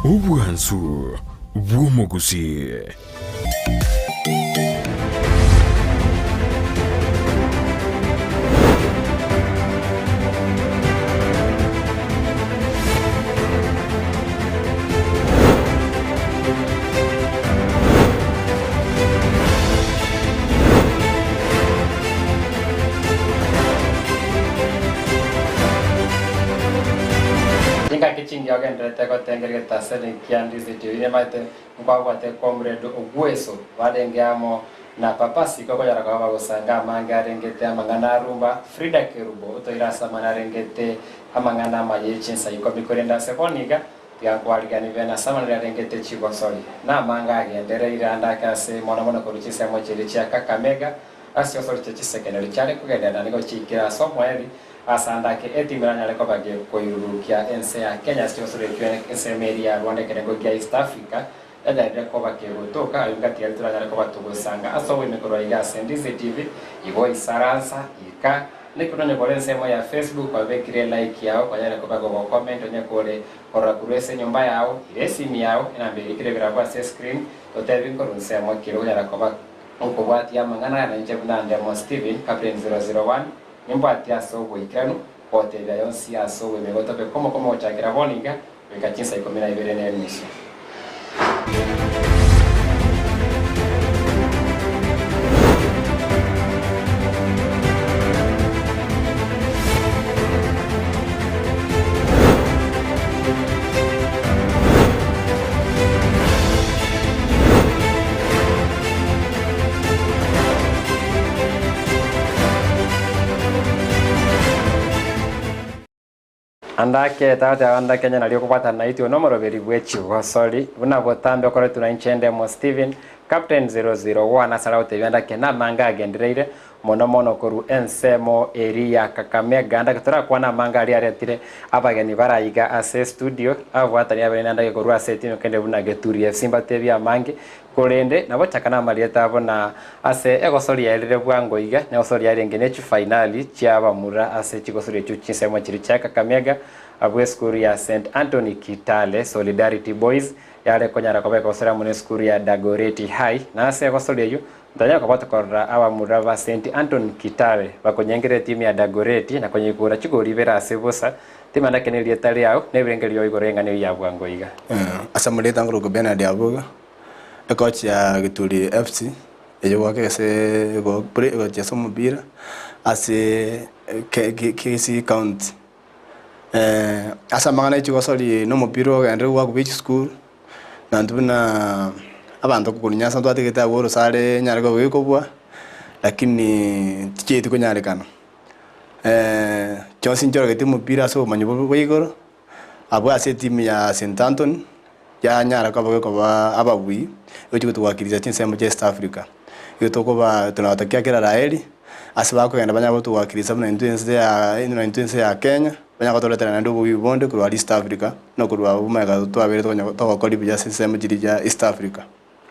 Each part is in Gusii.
Obwansu bw'omogusii. Chingaki chingiya ogendererete gotengeria egetaseni kia Ndizi TV nemaete nkwabwate Comrade Ogweso barenge amo na Papa Siko konyara koba bagosanga amange arengete amang'ana arumba Frida Kerubo otoire ase amang'ana arengete amang'ana amaya echinsa ikomi korende ase bono iga Tiga nkwariganie bene ase amanene arengete chigosori, na amanga agendereire ande ake ase mono mono korwa chinsemo chiria chia Kakamega, ase chigosori chia chisekeneri chiare kogenderera nigo chiikire ase omoerio, ase ande ake etimu eranyare koba gekoirurukia ense ya Kenya ase chigosori echio ensemo eria ya Rwanda ekerengo gia East Africa yanyarire koba kegotoka ayio ngatigaria toranyare koba togosanga ase oboime korwa iga ase Ndizi TV, igo isaransa, ika, Naki nonye kore ensemo ya Facebook kwabekire elike yao kwanyare koba gogo comment onye kore korora korwa ase enyomba yao ira esimi yao enamba erikire ebirabwo ase escreen totebi nkorwa nsemo ki okonyara koba okobwatia amang'ana aya nainche buna Ndemo Steven Captain 001 nimbwatie ase oboikeranu gotebia yonsi ase oboime gotobe komo komo gochakera bono iga goika chinsa ikomi na ibere ne enusu. Ande ake tagoteba ande Kenya nario okobwatana naitwe nomoroberi bwe chigosori buna botambe okoretwe na inche Ndemo Steven, Captain 001 ase aragotebia ande ake namange agendereire mono mono korwa ensemo eria ya Kakamega ande ake torakwane amange aria aretire abageni bare aiga ase estudio ababwatani abene ande ake korwa ase etimu kende buna Geturi FC mbatebie amange Korende nagochaka namarieta abo na ase egosori yaerire bwango iga, negosori yarenge ne chifainali chi'abamura ase chigosori echio chinsemo chiria chia Kakamega, abwo esukuru ya St Anthony Kitale Solidarity Boys yare konyara koba egosori amo nesukuru ya Dagoretti High, na ase egosori eyio ntanyare koba tokorora abamura ba St Anthony Kitale bakonyengerera etimu ya Dagoretti na konyeikura chigori ibere ase bosa. Timanya ki nerieta riao, na ebirengererio igoro y'eng'ana eyio ya bwango iga. Ase amarieta nkorokwa Bernard Abuga, ecoach ya Gituri FC, eyio goaka ase egochesa omopira ase Kisii County. Ase amang'ana ya chigosori na omopira ogenderere goakwa bwa chisukuru, na intwe buna abanto korwa Nyanza ntwatigete abwo orosare enyare koba gekobua, lakini tichieti konyarekana. Chionsi nchorogeti omopira ase obomanyi bwa igoro, abwo ase etimu ya St Anthony, yanyara koba gekoba ababui, egochia gotowakilisha chinsemo chia East Africa. Igo tokoba tonatokia kera laheri, ase bakogenda banyare gotowakilisha buna intwe ense ya buna intwe ense ya Kenya, banyare gotoretera naende oboyia bonde korwa aria East Africa, na korwa abwo magega twabeire tokonya togokora buya ase chinsemo chiria chia East Africa.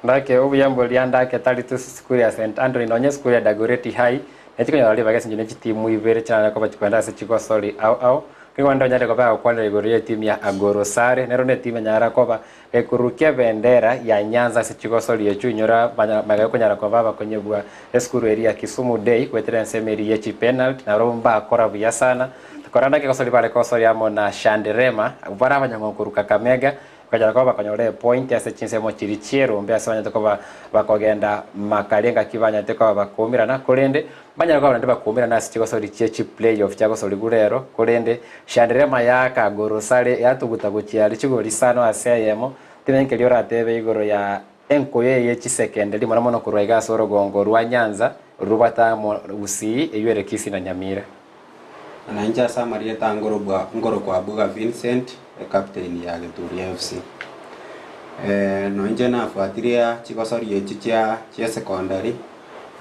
Ndake obuya mboria ndake tari tu sukuru ya St Anthony nonye sukuru ya Dagoretti High nechikonyora ribaga ase inche ne chitimu ibere chiaranyare koba chikoenda ase chigosori ao ao. Nigo onde onyare koba agokwanera igoro ye etimu ya Agoro Sare nero ne etimu enyara koba gekorukia ebendera ya Nyanza ase chigosori echio inyora magega konyara koba abakonyebwa esukuru eria ya Kisumu Day goetera ensemo eria ye chipenalty nabarabwo mbakora buya sana. Korende ndake gosori bare kosoria amo na Shanderema abwo bare abanyang'au korwa Kakamega Bakanyara koba bakonyora epointi ase chinsemo chiria chi'erombe ase banyarete koba bakogenda makari engaki banyarete koba bakoumerana, korende mbanyare koba naende bakoumerana ase chigosori chie chiplay-off chiagosorigwa rero, korende Shanderema yaaka Gorosare yatuguta gochia aria chigori isano ase eyemo, timanya nkeria oratebe igoro ya enkoyo eye ye chisekenderi mono mono korwa iga ase orogongo rwa Nyanza robwate amo Gusii eywo ere Kisii na Nyamira. Na inche ase amarieta ngorobwa nkorokwa Abuga Vincent, ecaptain ya Geturi FC. Noinche nafuatiria chigosori echi chia chia secondary,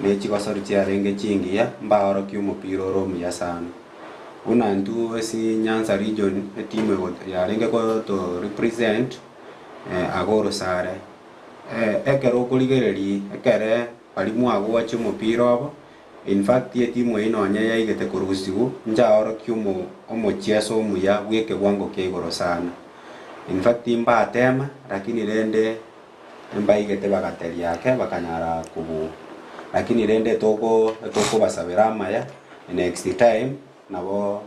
ne chigosori chiarenge chingiya, mbaorokia omopira ore omuya sana. Buna intwe ase Nyanza region, etimu ego yarenge goto represent agwo orosare. Ekero okorigereria ekere baria mwagoachia omopira obo, In fact etimu eyio nonye yaigete korusigwa nchaorokia omo omochieso omuya bw'ekewango kia igoro sana. In fact mbatema lakini rende mbaigete bagateria ake bakanyara kobua. Lakini rende toko tokobasabera amaya next time nabo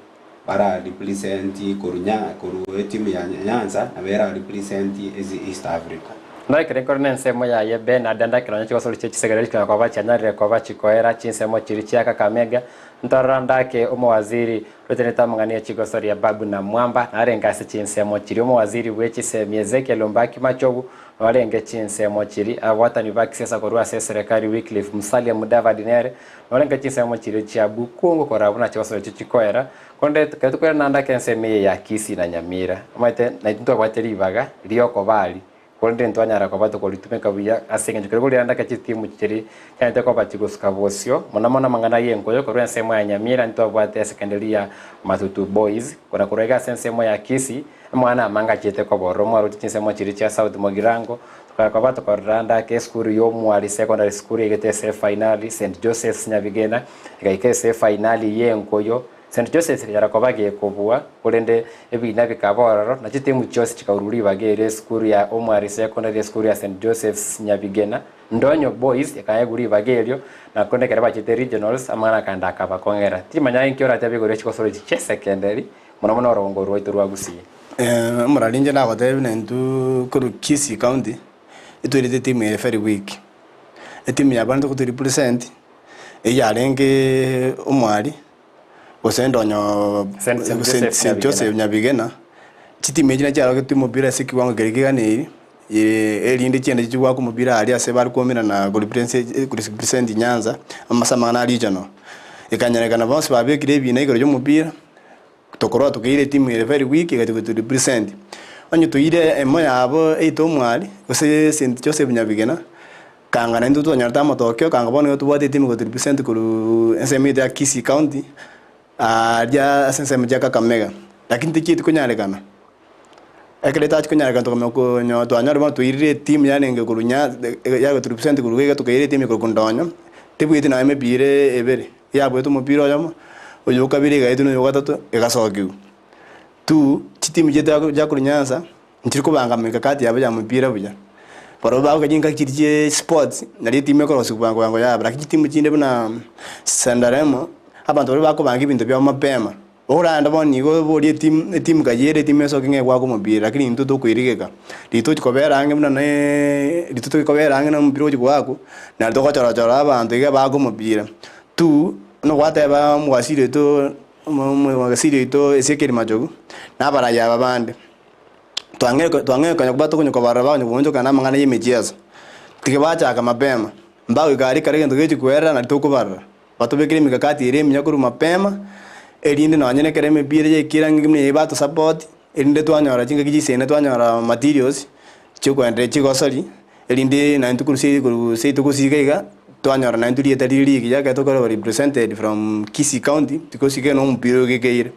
bara represent korwa nya korwa etimu ya Nyanza nabo era represent ase East Africa. Ndakere nkore nensemo yaye Bernard ndakere nonya chigosori chie chisegere chikonyara koba chianyarire koba chikoera chinsemo chiria chia Kakamega ntorora ndake omowaziri Rotenete amang'ana ye chigosori ya Babu na Mwamba narenge ase chinsemo chiria omowaziri bwe chisemi Ezekiel Ombaki Machogu norenge chinsemo chiria abwatani ba kisiasa korwa ase eserekari Wycliffe Musalia Mudavadi nere norenge chinsemo chiria chia Bukungu korora buna chigosori echio chikoera Korende ekero tokoirana naende ake ensemo eye ya Kisii na Nyamira omanyete naintwe ntwabwate ribaga riokoba aria Korende ntwanyara koba tokoritumeka buya ase engencho keria korianda ake chitimu chiria chianyarete koba chigosuka bosio, mono mono amang'ana y'enkoyo korwa ensemo ya Nyamira ntwabwate esekenderi ya Matutu Boys, kona korwa iga ase ensemo ya Kisii amang'ana amange achiete koba ororo mwaroche chinsemo chiria chia South Mugirango tokaya koba tokoranda ake esukuru ya Omwari Secondary School yaigete ase efainali, St Joseph's Nyabigena egaika ase efainali y'enkoyo. St Joseph's ekanyara koba gekobua, korende ebiina bikaba ororo, na chitimu chionsi chikaurwa ribaga erio esukuru ya Omwari Secondary, esukuru ya St Joseph's Nyabigena, Ndonyo Boys ekaegwa ribaga erio, na korende ekero bachete regionals, amang'ana akande akabakong'era. Timanya inki oratebe igoro ye chigosoro echi chia secondary, mono mono orogongo orwo rwaito rwa Gusii. Omorari inche nagotebia buna intwe korwa Kisii County, etwerete etimu ere very weak. Etimu yabanete goto represent, eyarenge Omwari. gose ndonyo St Joseph Nyabigena, chitimu echi nachiarogetwe omopira ase ekiwango keria keganeiri, erinde chiende chigoaka omopira aria ase bare koumerana korepresent Nyanza, ase amang'ana a regional. Ekanyarekana bonsi babekire ebina igoro ya omopira, tokorwa tokaira etimu ere very weak egachia gotu represent. Onye toire emo yabo eito omwari, gose St Joseph Nyabigena, Kanga naintwe twanyorete amatokeo, kanga bono nigo tobwate etimu gotu represent korwa ensemo yaito ya Kisii County, aria ase ensemo chia Kakamega. Lakini tichieti konyarekana, ekero etachi konyarekana tokamanya konyo twanyora bono twairire etimu yarenge korwa nya yagotu represent korwa iga tokaira etimu korwa Ndonyo, tebweti nonya emepira ebere, yabwete omopira oyomo, oyo okabere egaetwa na oyo ogatato egasokiwa. Two, chitimu chiaito chia korwa Nyanza. Nchiri kobanga mikakati yabo ya mopira buya. Barabwo bagoka chingaki chiria chie sports, nario etimu ekorosia bwango bwango yabo. Lakini chitimu chinde buna Senderemo, abanto baria bakobanga ebinto biabo mapema. Orande bono nigo oborie etimu, etimu kaye ere etimu esoke ng'a egwaka omopira, lakini intwe tokoirigeka. Riria tochi kobera ang'e buna naaa riria tochi kobera ang'e na omopira ogochi goakwa, nario togochora chora abanto iga baake omopira. Two, buna gwateba omowasiri oito omowasiri oito Ezekiel Machogu, na abarai aba bande. Twang'eire konya koba tokonya kobarora bakonya koonchokana namang'ana y'emechieso. Tiga bachaka mapema, mbagoika aria kare egento gechi koerera nario tokobarora. Batobekere emikakati ere emiya korwa mapema, erinde nonye nekero emepira yaikire ang'e buna eye batosapoti, erinde twanyora chingaki chisene twanyora materials chiokoendereria chigosori, erinde naintwe korwa ase korwa seito gosika iga, twanyora naintwe rieta rire rigiya ekero tokorwa represented from Kisii county, tikosika na omopira ogekeire.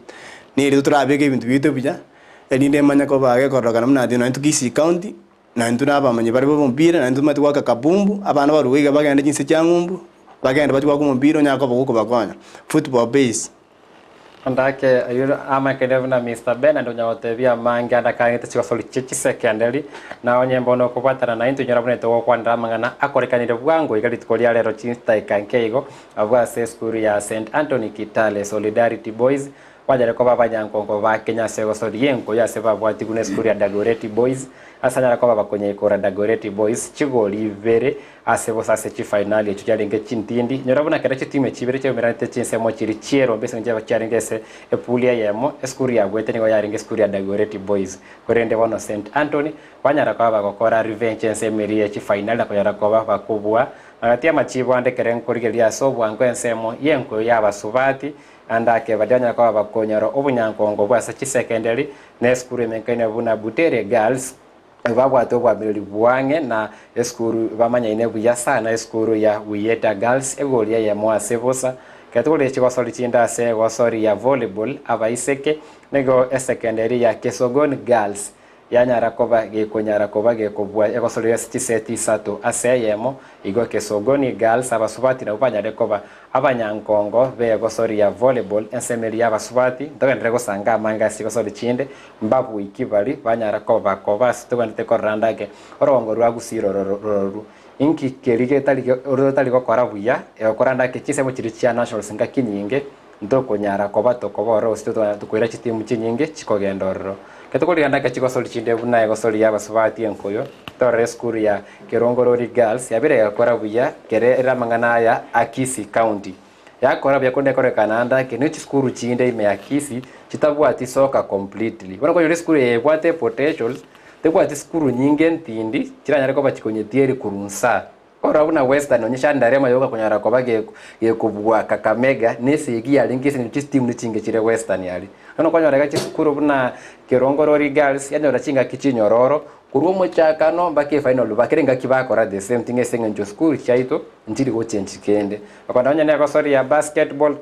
Neri torabeke ebinto biaito buya. Erinde emanye koba gekororokana buna ati naintwe Kisii County, naintwe nabamanyi baria b'omopira, naintwe tomanyete goaka kabumbu, abana barue iga bagende chinse chia ng'umbu, bagende bachie goaka omopira onyare koba gokobakonya. Football base. Ondake ayio amakeene buna Mister Bernard onya gotebia amange ande akang'ete chigosori chie chisekenderi, na onye mbono okobwatana naintwe inyora buna togokwanera amang'ana akorekanire bwango iga rituko ria rero chindaika nke igo abwo ase esukuru ya St Anthony Kitale Solidarity Boys Banyare koba abanyankonko ba Kenya ase egosoria y'enkoyo ase babwatigwe nesukuru ya Dagoretti Boys, ase anyare koba bakonyaikora Dagoretti Boys chigori ibere ase bosa ase chifainali echio chiarenge chintindi. Nyora buna kera chitimu echi ibere chiaumeranete chinsemo chiria chierombe ase engencho chiarenge ase epuli eyemo, esukuru yabwete nigo yarenge esukuru ya Dagoretti Boys. Korende bono St Anthony banyara koba bagokora revenge ensemo eria ye chifainali na konyara koba bakobua magati y'amachibo ande ekero nkorigereria ase obwango ensemo y'enkoyo y'abasubati Naende akebaria banyare koba bakonyora obonyankongo bw'ase chisekenderi na esukuru emenkaine buna Butere Girls, babwate obwamereri bwang'e na esukuru bamanyaine buya sana esukuru ya Wiyeta Girls egori eyemo ase bosa. Ekero tokorigia chigosori chinde ase egosori ya volleyball abaiseke nigo esekenderi ya Kesogon Girls. Yanyara koba gekonyara koba gekobua egosoria ase chiseti isato ase eyemo, igo Kesogoni Girls abasubati nabwo banyare koba abanyankongo b'egosoria ya volleyball ensemeri y'abasubati. Ntogenderere gosanga amange ase chigosori chinde, mbabuiki baria banyara koba bakoba ase togwenerete korora ande ake orogongo rwa Gusii rororu. Inki keria getari rotari gokora buya egokora ande ake chinsemo chiria chia nationals ngaki nyinge Ntokonyara koba tokoba ororo gose tokoira chitimu chinyinge chikogenda ororo. Ekero tokorigia ndake chigosori chinde buna egosori y'abasubati enkoyo, torore esukuru ya Kerongorori Girls yabire egakora buya kere ere amang'ana aya a Kisii County. Yakora buya korende ekorekana ndake ne chisukuru chinde ime ya Kisii chitabwati soka completely. Bono okonyora esukuru eye ebwate potential, tebwati sukuru nyinge ntindi chiranyare koba chikonyetieri korwa nsaa. Korwa buna Western onye Shandarema yoka konyara koba gekobua Kakamega na esegi yarenge ase eng'encho chitimu nechinge chire Western aria. Bono okonyora iga chisukuru buna Kerongorori Girls yanyora chingaki chinyororo korwa omochakano mpaka efinal ba kera engaki bakora the same thing ase eng'encho sukuru chiaito nchiri gochengi kende. Okonyora onye na egosori ya basketball.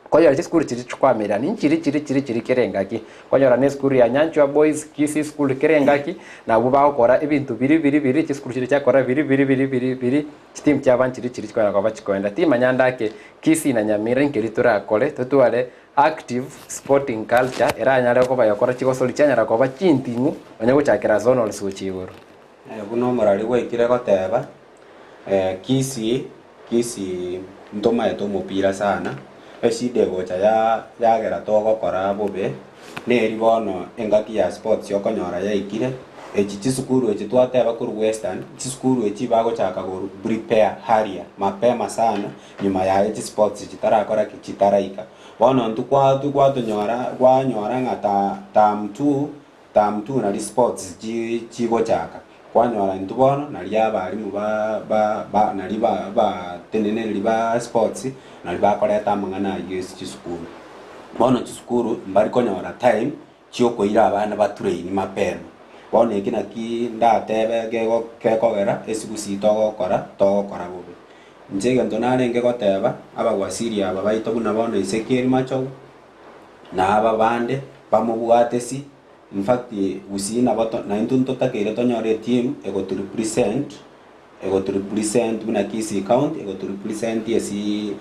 Konyora chisukuru chiria chikwamererania nchiri chiri chiri chiri kera engaki. Konyora na esukuru ya Nyanchwa Boys, Kisii School kera engaki, nabwo bagokora ebinto biri biri biri, chisukuru chiria chiakora biri biri biri biri biri, chitimu chiaba nchiri chiri chikonyara koba chikoenda. Timanya ndake Kisii na Nyamira nkeri torakore totware active sporting culture eranyare koba yokora chigosori chianyara koba chinting'u onye gochakera zonals gochia igoro. Buna omorari gwaikire goteba, Kisii, Kisii ntomaete omopira sana, eshida egocha ya yagera togokora bobe, neri bono engaki ya sports okonyora yaikire, echi chisukuru echi twateba korwa western, chisukuru echi bagochaka koru prepare earlier mapema sana, nyuma yaye chisports chitarakora ki? Chitaraika. Bono intwe kwatu kwatonyora kwanyora ng'a ta term two Term two nari sports chi chigochaka, kwanyora intwe bono nari abalimu ba ba ba nari ba abateneneri ba sports nari bakoreta amang'ana aywo ase chisukuru. Bono chisukuru mbari konyora time chiokoira abana ba train mapema. Bono eki naki ndatebe gego gekogera esigusi togokora togokora bobe. Inche egento narenge goteba, abagwasiri aba baito buna bono Ezekiel Machogu, na aba bande bamobwate si, in fact gusii nabo to naintwe ntotakeire tonyore eteam egoto represent, egoto represent buna Kisii county, egoto represent esii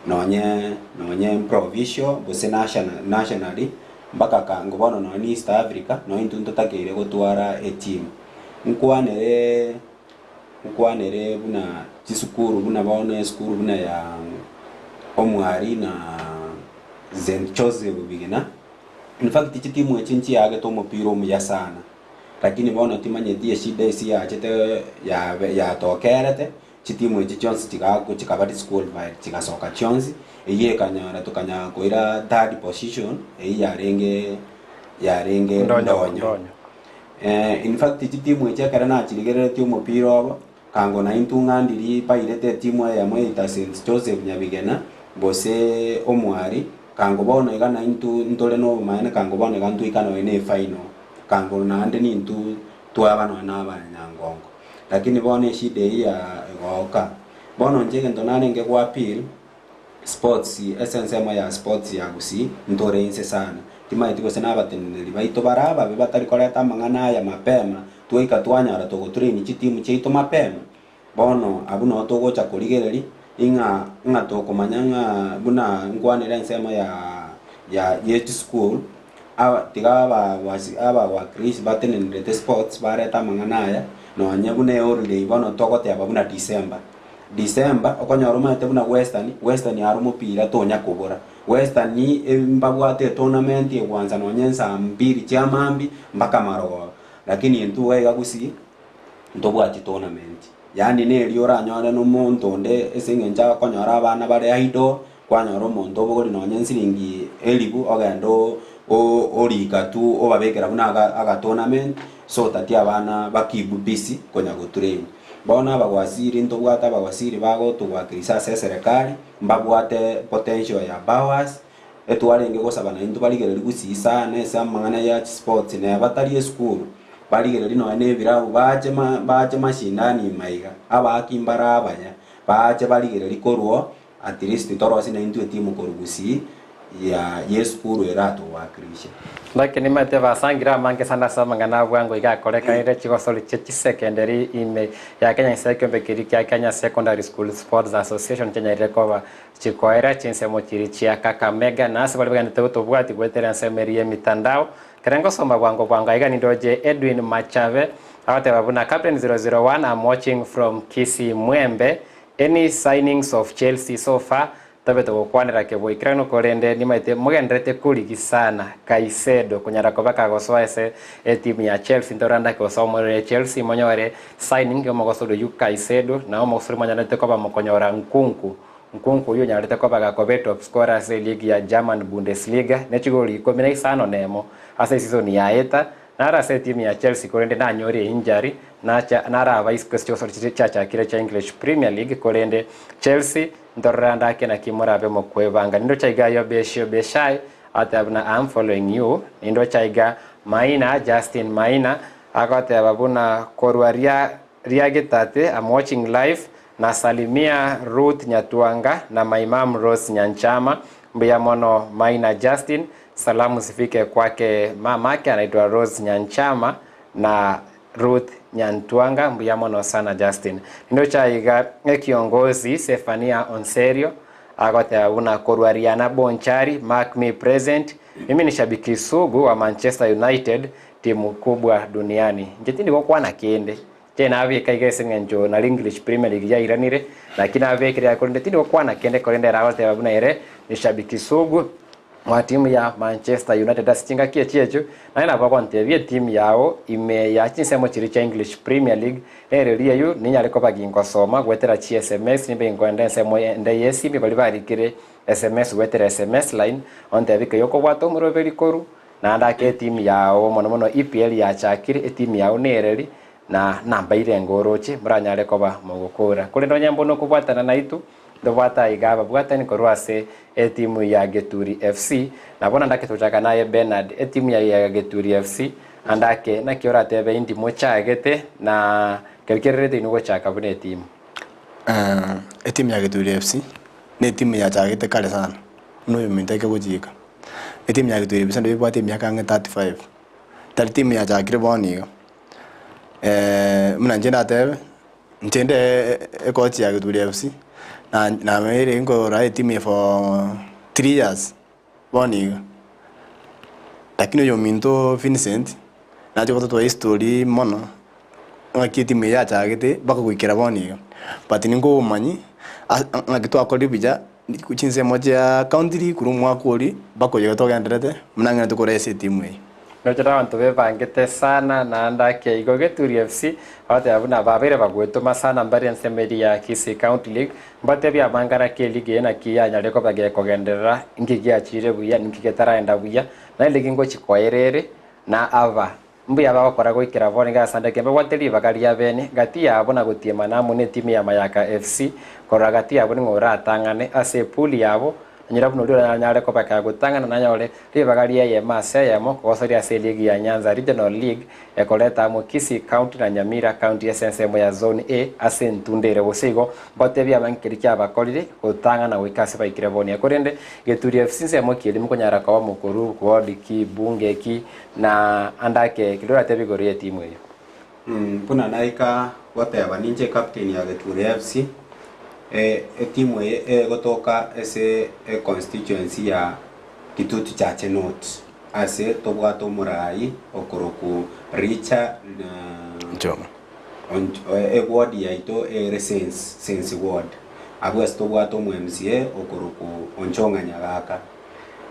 nonye nonye provincial gose national nationally, mpaka kango bono nonye na East Africa, nonye intwe ntotakeire gotwara eteam. Nkwanere nkwanere buna chisukuru buna bono esukuru buna ya Omwari na St Joseph Bigina, in fact chitimu echi nchiagete omopira omuya sana, lakini bono timanyeti eshida ase yachete yabe yatokerete, chitimu echi chionsi chigaku chikaba disqualified chigasoka chionsi, eyio ekanyora tokanyara koira third position eyio yarenge yarenge Ndonyo ndonyo. ndonyo. In fact chitimu echi ekero nachirigereretie omopira obo, Kango naintwe ng'a ndiri bairete etimu eyemo eita St. Joseph Nyabigena, gose Omwari, kango bono iga naintwe ntore nobomaene kango bono iga ntwaika nonya ne efinal, kango naende nintwe twaba nonya na abanyangongo. Lakini bono eshida eyio ya egoka. Bono inche egento narenge go appeal, Sports, ase ensemo ya sports ya Gusii ntore inse sana. Timaeti gose nabateneneri baito bare ababe batari koreta amang'ana aya mapema, twaika twanyora togotrain chitimu chiaito mapema. Bono abwo noo togocha korigereria ing'a ng'a tokomanya ng'a buna nkwanere ensemo ya ya ye chisukuru aba tiga abawasi abawakilishi batenenerete sports barete amang'ana aya nonye buna eholiday bono togoteba buna December. December, okonyora omanyete buna Western, Western aro omopira tonya kobora. Western mbabwate etournament egwansa nonye nsaa mbiri chia mambia mpaka marogoba. Lakini intwe iga iga gusii, ntobwati tournament. Yaani neri oranyore na omonto onde ase eng'encho akonyora abana bare idle, kwanyora omonto obogori nonye nsiringi elifu ogende o- orika tu obabekera buna aga agatournament, so that abana ba keep busy konya gotrain. Bono abagwasiri ntobwate abagwasiri bagotogwakirisia ase eserekari, mbabwate potential ya bowers, etwarenge gosaba naintwe barigereria gusii sana ase amang'ana ya chisports neba tari esukuru, barigereria nonya na ebirabu bache ma bache mashindani ime iga, abaaki mbare abaya, bache barigereria korwa oo, at least torosie naintwe etimu korwa gusii. ya y'esukuru eratowakilishe. Lakini nimanyete basangire amange sana ase amang'ana a bwango iga akorekanire chigosori chie chisekenderi ime ya Kenya inse ekiombe keria kia Kenya Secondary School Sports Association chianyarire koba chikoera chinsemo chiria chia Kakamega na ase baria bagenderete gotobwati goetera ensemo eria y'emitandao Ekero ngosoma bwango bwango aiga nindoche Edwin Machabe agoteba buna Captain 001 am watching from Kisii Mwembe any signings of Chelsea so far tobe togokwanera keboikeranu korende nimaete mogenderete korigi sana Caicedo konyara koba kagosoa ase etimu ya Chelsea ntorandake gosoa omorero Chelsea monyore signing yomogosori oyio Caicedo na omogosori monyarete koba mokonyora Nkunku Nkunku oyio onyarete koba gakoba etop scorer ase eligi ya German Bundesliga ne chigoli ikomi na isano nemo ase esisoni yaeta, naro ase etimu ya Chelsea korende nanyore einjury nacha naraba isiko ase chigosori chiria chiachakire chia English Premier League korende Chelsea ntorore ande ake naki morabe mokwebanga. Nindoche iga Yobeshio Beshai agoteba buna am following you, nindoche iga Maina Justin Maina agoteba buna korwa ria ria getate am watching live Nasalimia Ruth Nyatwanga na my mum Rose Nyanchama, mbuya mono Maina Justin, salamu zifike kwake mamake anaitwa Rose Nyanchama na Ruth Nyantwanga, mbuya mono sana Justin. Nindoche aiga ekiongozi Sefania Onserio agoteba buna korwa Riana Bonchari, mark me present, mimi ni shabiki sugu wa Manchester United, timu kubwa duniani. Inche tindi gokwana kende. Inche nabeka iga ase eng'encho nari English Premier League yairanire, naki nabekire aya korende tindi gokwana kende korende ere agoteba buna ere ni shabiki sugu wa timu ya Manchester United ase chingaki echi echio, naye nabo agontebia etimu yao ime ya chinsemo chiria chia English Premier League nere riayu ninyare koba gingosoma goetera chi sms nimbe ginkoenda ensemo ende y'esimi baria barikire sms goetera sms line ontebie kei okobwata omoroberi korwa naende ake etimu yao mono mono EPL yachakire etimu yao nereri Na nambaire ngoroche, moranyare koba mogokora. Korende onye mbono okobwatana naitwe, ntobwate aiga ababwatani korwa ase etimu ya Geturi FC. Na bono ndake tochaka naye Bernard, etimu ya ya Geturi FC, ande ake naki oratebe indi mochagete na keri kererete inwe gochaka buna etimu? Etimu ya Geturi FC, na etimu yachagete kare sana, buna oyominto aike gochika. Etimu ya Geturi FC nabo ebwate emiaka ang'e 35, tari timu yachakire bono iga. Buna inche ndatebe, inche nde ecoach ya Gituri FC, na nabeire nkoraa etimu eye for 3 years bono iga. Lakini oyominto Vincent, nache gototoa history mono, ng'aki etimu eye yachagete mpaka goikera bono iga. But ninkobomanyi, ase ng'aki twakorire buya, chinsemo chia county league korwa omwaka oria mpaka oyo iga togendererete, buna ng'ende tokore ase etimu eye. Ndoche nabanto bebangete sana naende ake igo Geturi FC bagoteba buna babeire bagwetoma sana mbare ensemo eria ya Kisii County League mbatebie amang'ana ki eligi eye naki yanyare koba gekogenderera inki giachire buya ninki getaraenda buya na eligi ngochi koera ere na aba mbuya bagokora goikera bono iga ase ande ki mbabwate ribaga ria bene gati yabo na gotiemana amo netimu ya Mayaka FC korora gati yabo ning'o oratang'ane ase epool yabo Nanyora buna oria oranyare koba kagotang'ana nanyore ribaga ri'eyemo ase eyemo kogosoria ase eligi ya Nyanza Regional League ekoreta amo Kisii County na Nyamira County ase ensemo ya Zone A ase entunda ere gose igo mbotebie abange keria kiabakorire gotang'ana goika ase baikire bonia korende Geturi FC nsemo ki eria mokonyara koba mokoru ward ki bunge ki na ande ake keria oratebe igoro y'etimu eyio. Buna naika goteba ninche captain ya Geturi FC, etimu eye egotoka ase econstituency ya Kitutu Chache North ase tobwate omorai okorokwa Richard Nchoma. Eward yaito ere Sense, Sense ward. Abwo ase tobwate omo MCA okorokwa Onchong'a Nyagaka.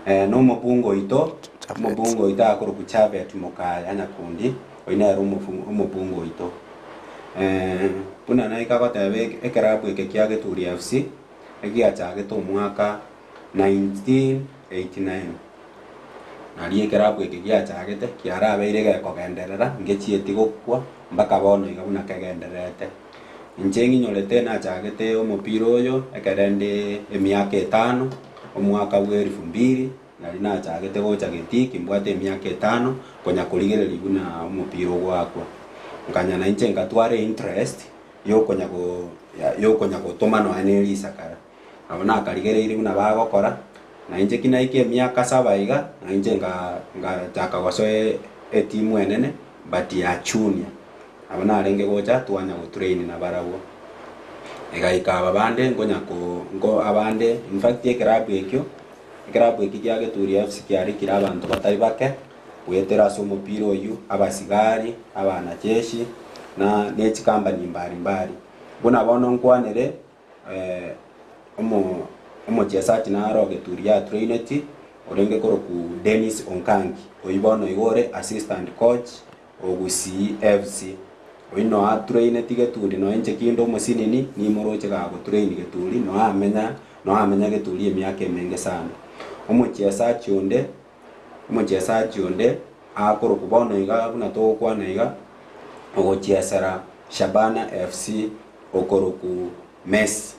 Na omobunge oito, omobunge oito akorokwa Chafet Mokaya Nyakundi. Oyio nere omobunge oito. Buna naika goteba ekerabu eke kia Geturi FC egiachagete omwaka 1989. Nario ekerabu eke giachagete kiarabeire gekogenderera ngechieti gokwa mpaka bono iga buna kegendererete. Inche ng'inyorete nachagete omopira oyo ekere nde emiaka etano, omwaka bwa elfu mbili. Nario nachagete gocha getii kimbwate emiaka etano, konya korigereria buna omopira ogoakwa. Nkanya nainche nkatwara einterest yokonya go yokonya gotoma nonya ne risakara. Nabo nakarigereirie buna bagokora. Na inche ki naika emiaka saba iga, na inche nga ngachaka gosoa etimu enene but ya junior. Nabo narenge gocha twanya gotrain nabarabwo. Egaika aba bande nkonya ko nko abande in fact ekerabu ekio, ekerabu ekio kia Geturi FC kiarikire abanto batari bake, goetera ase omopira oyio, abasigari, abanajeshi, na ne chikampani mbari mbari. Buna bono nkwanere omo omochesachi naro o Geturi yatraineti, orenge korokwa Dennis Onkangi, oyio bono igo ore assistant coach o Gusii FC. Oyio noe atraineti Geturi noe inche kinde omosinini, nimoroche gagotrain Geturi, noe amenya noe amenya Geturi emiaka emenge sana. Omochesachi onde, omochesachi onde akorokwa bono iga buna togokwana iga, ogochiesera Shabana FC okorokwa Messi.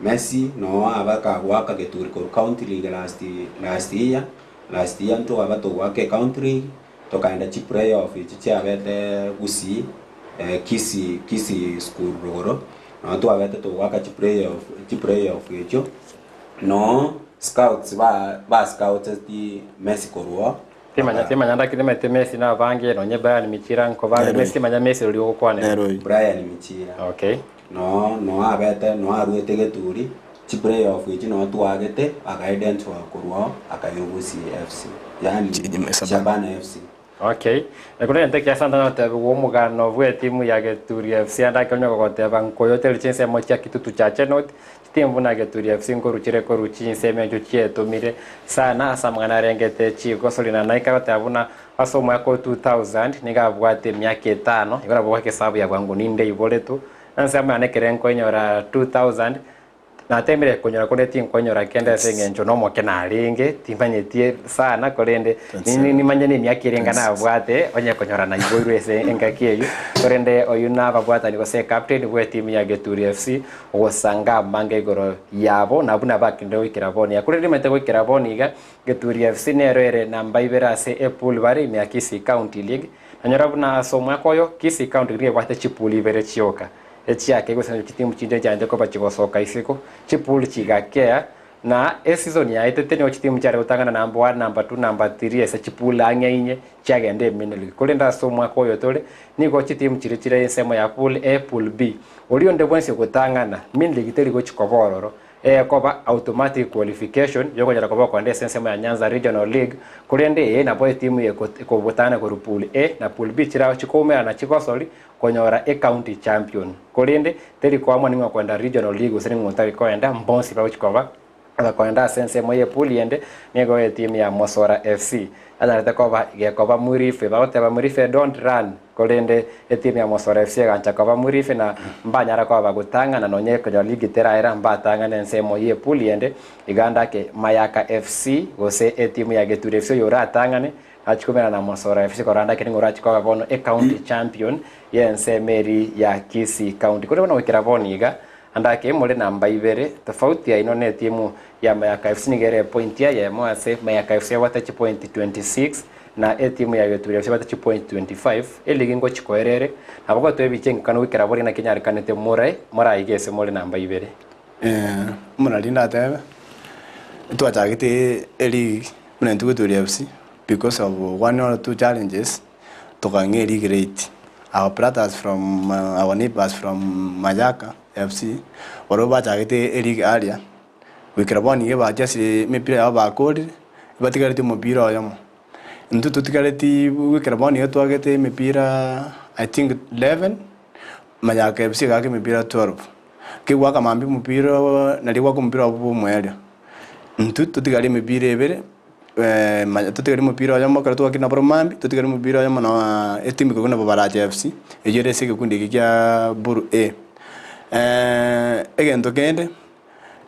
Messi noo aba akagoaka Geturi korwa county league last last year, last year ntwaba togoaka ecounty league, tokaenda chiplayoff echi chiabete Gusii Kisii Kisii school rogoro, noo twabete togoaka chiplayoff chiplayoff echio, noo scouts ba ba scouteti Messi korwa oo. Timanya timanya ndaki nimanyete Messi na abange nonye Brian Michira nkobare Nero Messi timanya Messi oria ogokwanera. Nero oyio. Brian Michira. Okay. Noo noo abete noo aruete geturi, chiplayoff echi noo twagete akaidentify korwa oo akairwa Gusii FC yaani Shabana. Shabana FC. Okay. Ekero egento ekiya sana totebigwa omogano bw'etimu ya Geturi FC ande ake onye gogoteba nkoyoteria chinsemo chia Kitutu Chache North, chitimu buna Geturi FC nkoruchire korwa chinsemo echio chietomire sana ase amang'ana arengete chigosori na naika goteba buna ase omwaka o 2000 nigo abwate emiaka etano igo nabo goaka esabu ya bwango ninde iboretwe, ensemo yane ekere nkoinyora 2000 Natemire konyora korende tinkonyora kende ase eng'encho nomoke narenge, timanyetie sana korende ni- nimanye nemiaka ere enga nabwate onye konyora naiboirwe ase engaki eyio. Korende oyio nababwatani gose ecaptain bw'etimu ya Geturi FC ogosanga amange igoro yabo na buna bakendire goikera bono iga. Korende nimanyete goikera bono iga, Geturi FC nero ere namba ibere ase epool bare ime ya Kisii County League. Nanyora buna ase omwaka oyo, Kisii County nigo ebwate chipool ibere chioka. Echiake gose nacho chitimu chinde chianchete koba chigosoka isiko, chipool chigakea, na eseason yaetete nigo chitimu chiare gotang'ana number one, number two, number three ase chipool ang'e inye chiagenda emain league. Korende ase omwaka oyo tore, nigo chitimu chiria chire ensemo ya pool A, pool B. Oria onde bwensi ogotang'ana, main league teri gochi koba ororo, Ekoba automatic qualification yokonyara koba okoenda ase ensemo ya Nyanza Regional League, korende eye nabo etimu ekobutana korwa pool A na pool B chirao chikoumerana chigosori konyora ecounty champion. Korende teri koamua ning'o okoenda regional league gose ning'o otari koenda, mbonsi bagochi koba abakoenda ase ensemo ye pool ende nigo etimu ya Mosora FC yanyarete koba gekoba Murife bagoteba Murife don't run Korende etimu ya Mosora FC egancha koba Murife na mbanyara koba bagotang'ana nonya ekonyora ligi teraera mbatang'ane ensemo y'epuli ende iga ndake Mayaka FC gose etimu ya Geture FC oyoratang'ane achi komerana na Mosora FC korora ndake ning'o orachi koba bono ecounty champion y'ensemo eri ya Kisii County. Korende bono goikera bono iga andake more namba ibere tofauti yaino na etimu ya Mayaka FC nigo ere epointi eyemo ase Mayaka FC ebwate chipointi 26 Na etimu ya Getulia chibate chipoint 25, eligi ngochia koera ere, nabo gotoa ebicha engakano goikera bori naki enyarekanete more moraige ase more namba ibere. Buna riria ndatebe, ntwachagete eligi buna intwe Getulia FC because of one or two challenges, tokang'ea eligi late. Our brothers from our neighbors from Mayaka FC, barabwo bachagete eligi earlier, Goikera bono nigo baachia ase emepira yabo bakorire, batigareti omopira oyomo. Intwe totigareti goikera bono nigo twagete emepira I think 11, Mayaka FC egaka emepira 12. Kegwaka mambia omopira oo nario gwaka omopira obo bwa omoerio. Intwe totigare emepira ebere totigare omopira oyomo ekero twakire naboro mambia, totigare omopira oyomo na etimu ekorokwa nabo Baracha FC, eyio ere ase egekundi eke kia Buru A. Egento kende.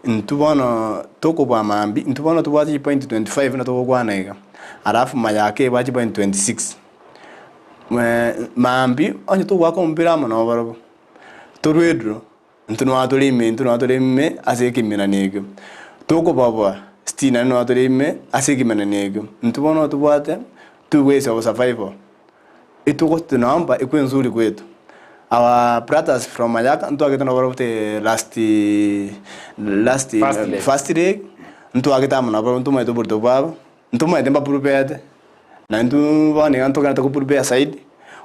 Intwe bono tokobua mambia, intwe bono tobwate chipoint 25 buna togokwana iga, alafu mayaka ebwate chipoint 26. Mambia onye togoaka omopira amo nabarabwo, torwe edraw, intwe nonya tore ime intwe nonya tore ime ase ekeminani ekio. Tokobaboa still naende nonya tore ime ase ekeminani ekio. Intwe bono tobwate two ways of survival. Itugotunomba ekwe nzuri kwetu. Our brothers from Mayaka ntwagete nabo barobete last last First leg. first leg. Ntwagete amo nabo ntomaete oborito bwabo, ntomaete mbaprupete, na intwe bono iga ntogenderete koprepare zaidi,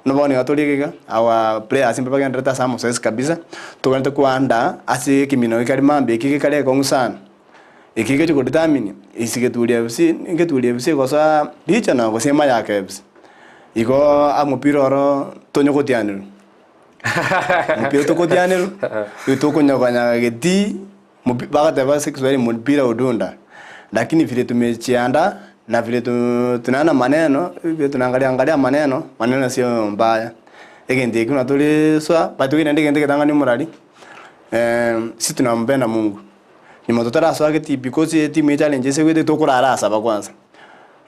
buna bono iga tore iga iga, our players mbagendererete ase amazoezi kabisa, togenderete koandaa ase ekemino gekare mambia eke gekare ekong'u sana. Eki gechi kodetermine ase Geturi FC, Geturi FC egosoa regional gose Mayaka FC. Igo omopira oro tonya gotianerwa, omopira togotianerwa, tokonya getii. Mopi- bagateba ase Kiswahili mpira hudunda, lakini vile tumejiandaa na vile tu- tunaona maneno vile tunaangalia angalia maneno, maneno sio mbaya. Egento ekio buna tore swa, but naende egento egetang'ani omorari, si tunampenda Mungu. Nyuma totarasoa geti because etimu ye challenge ase egwete tokorara asaba kwanza.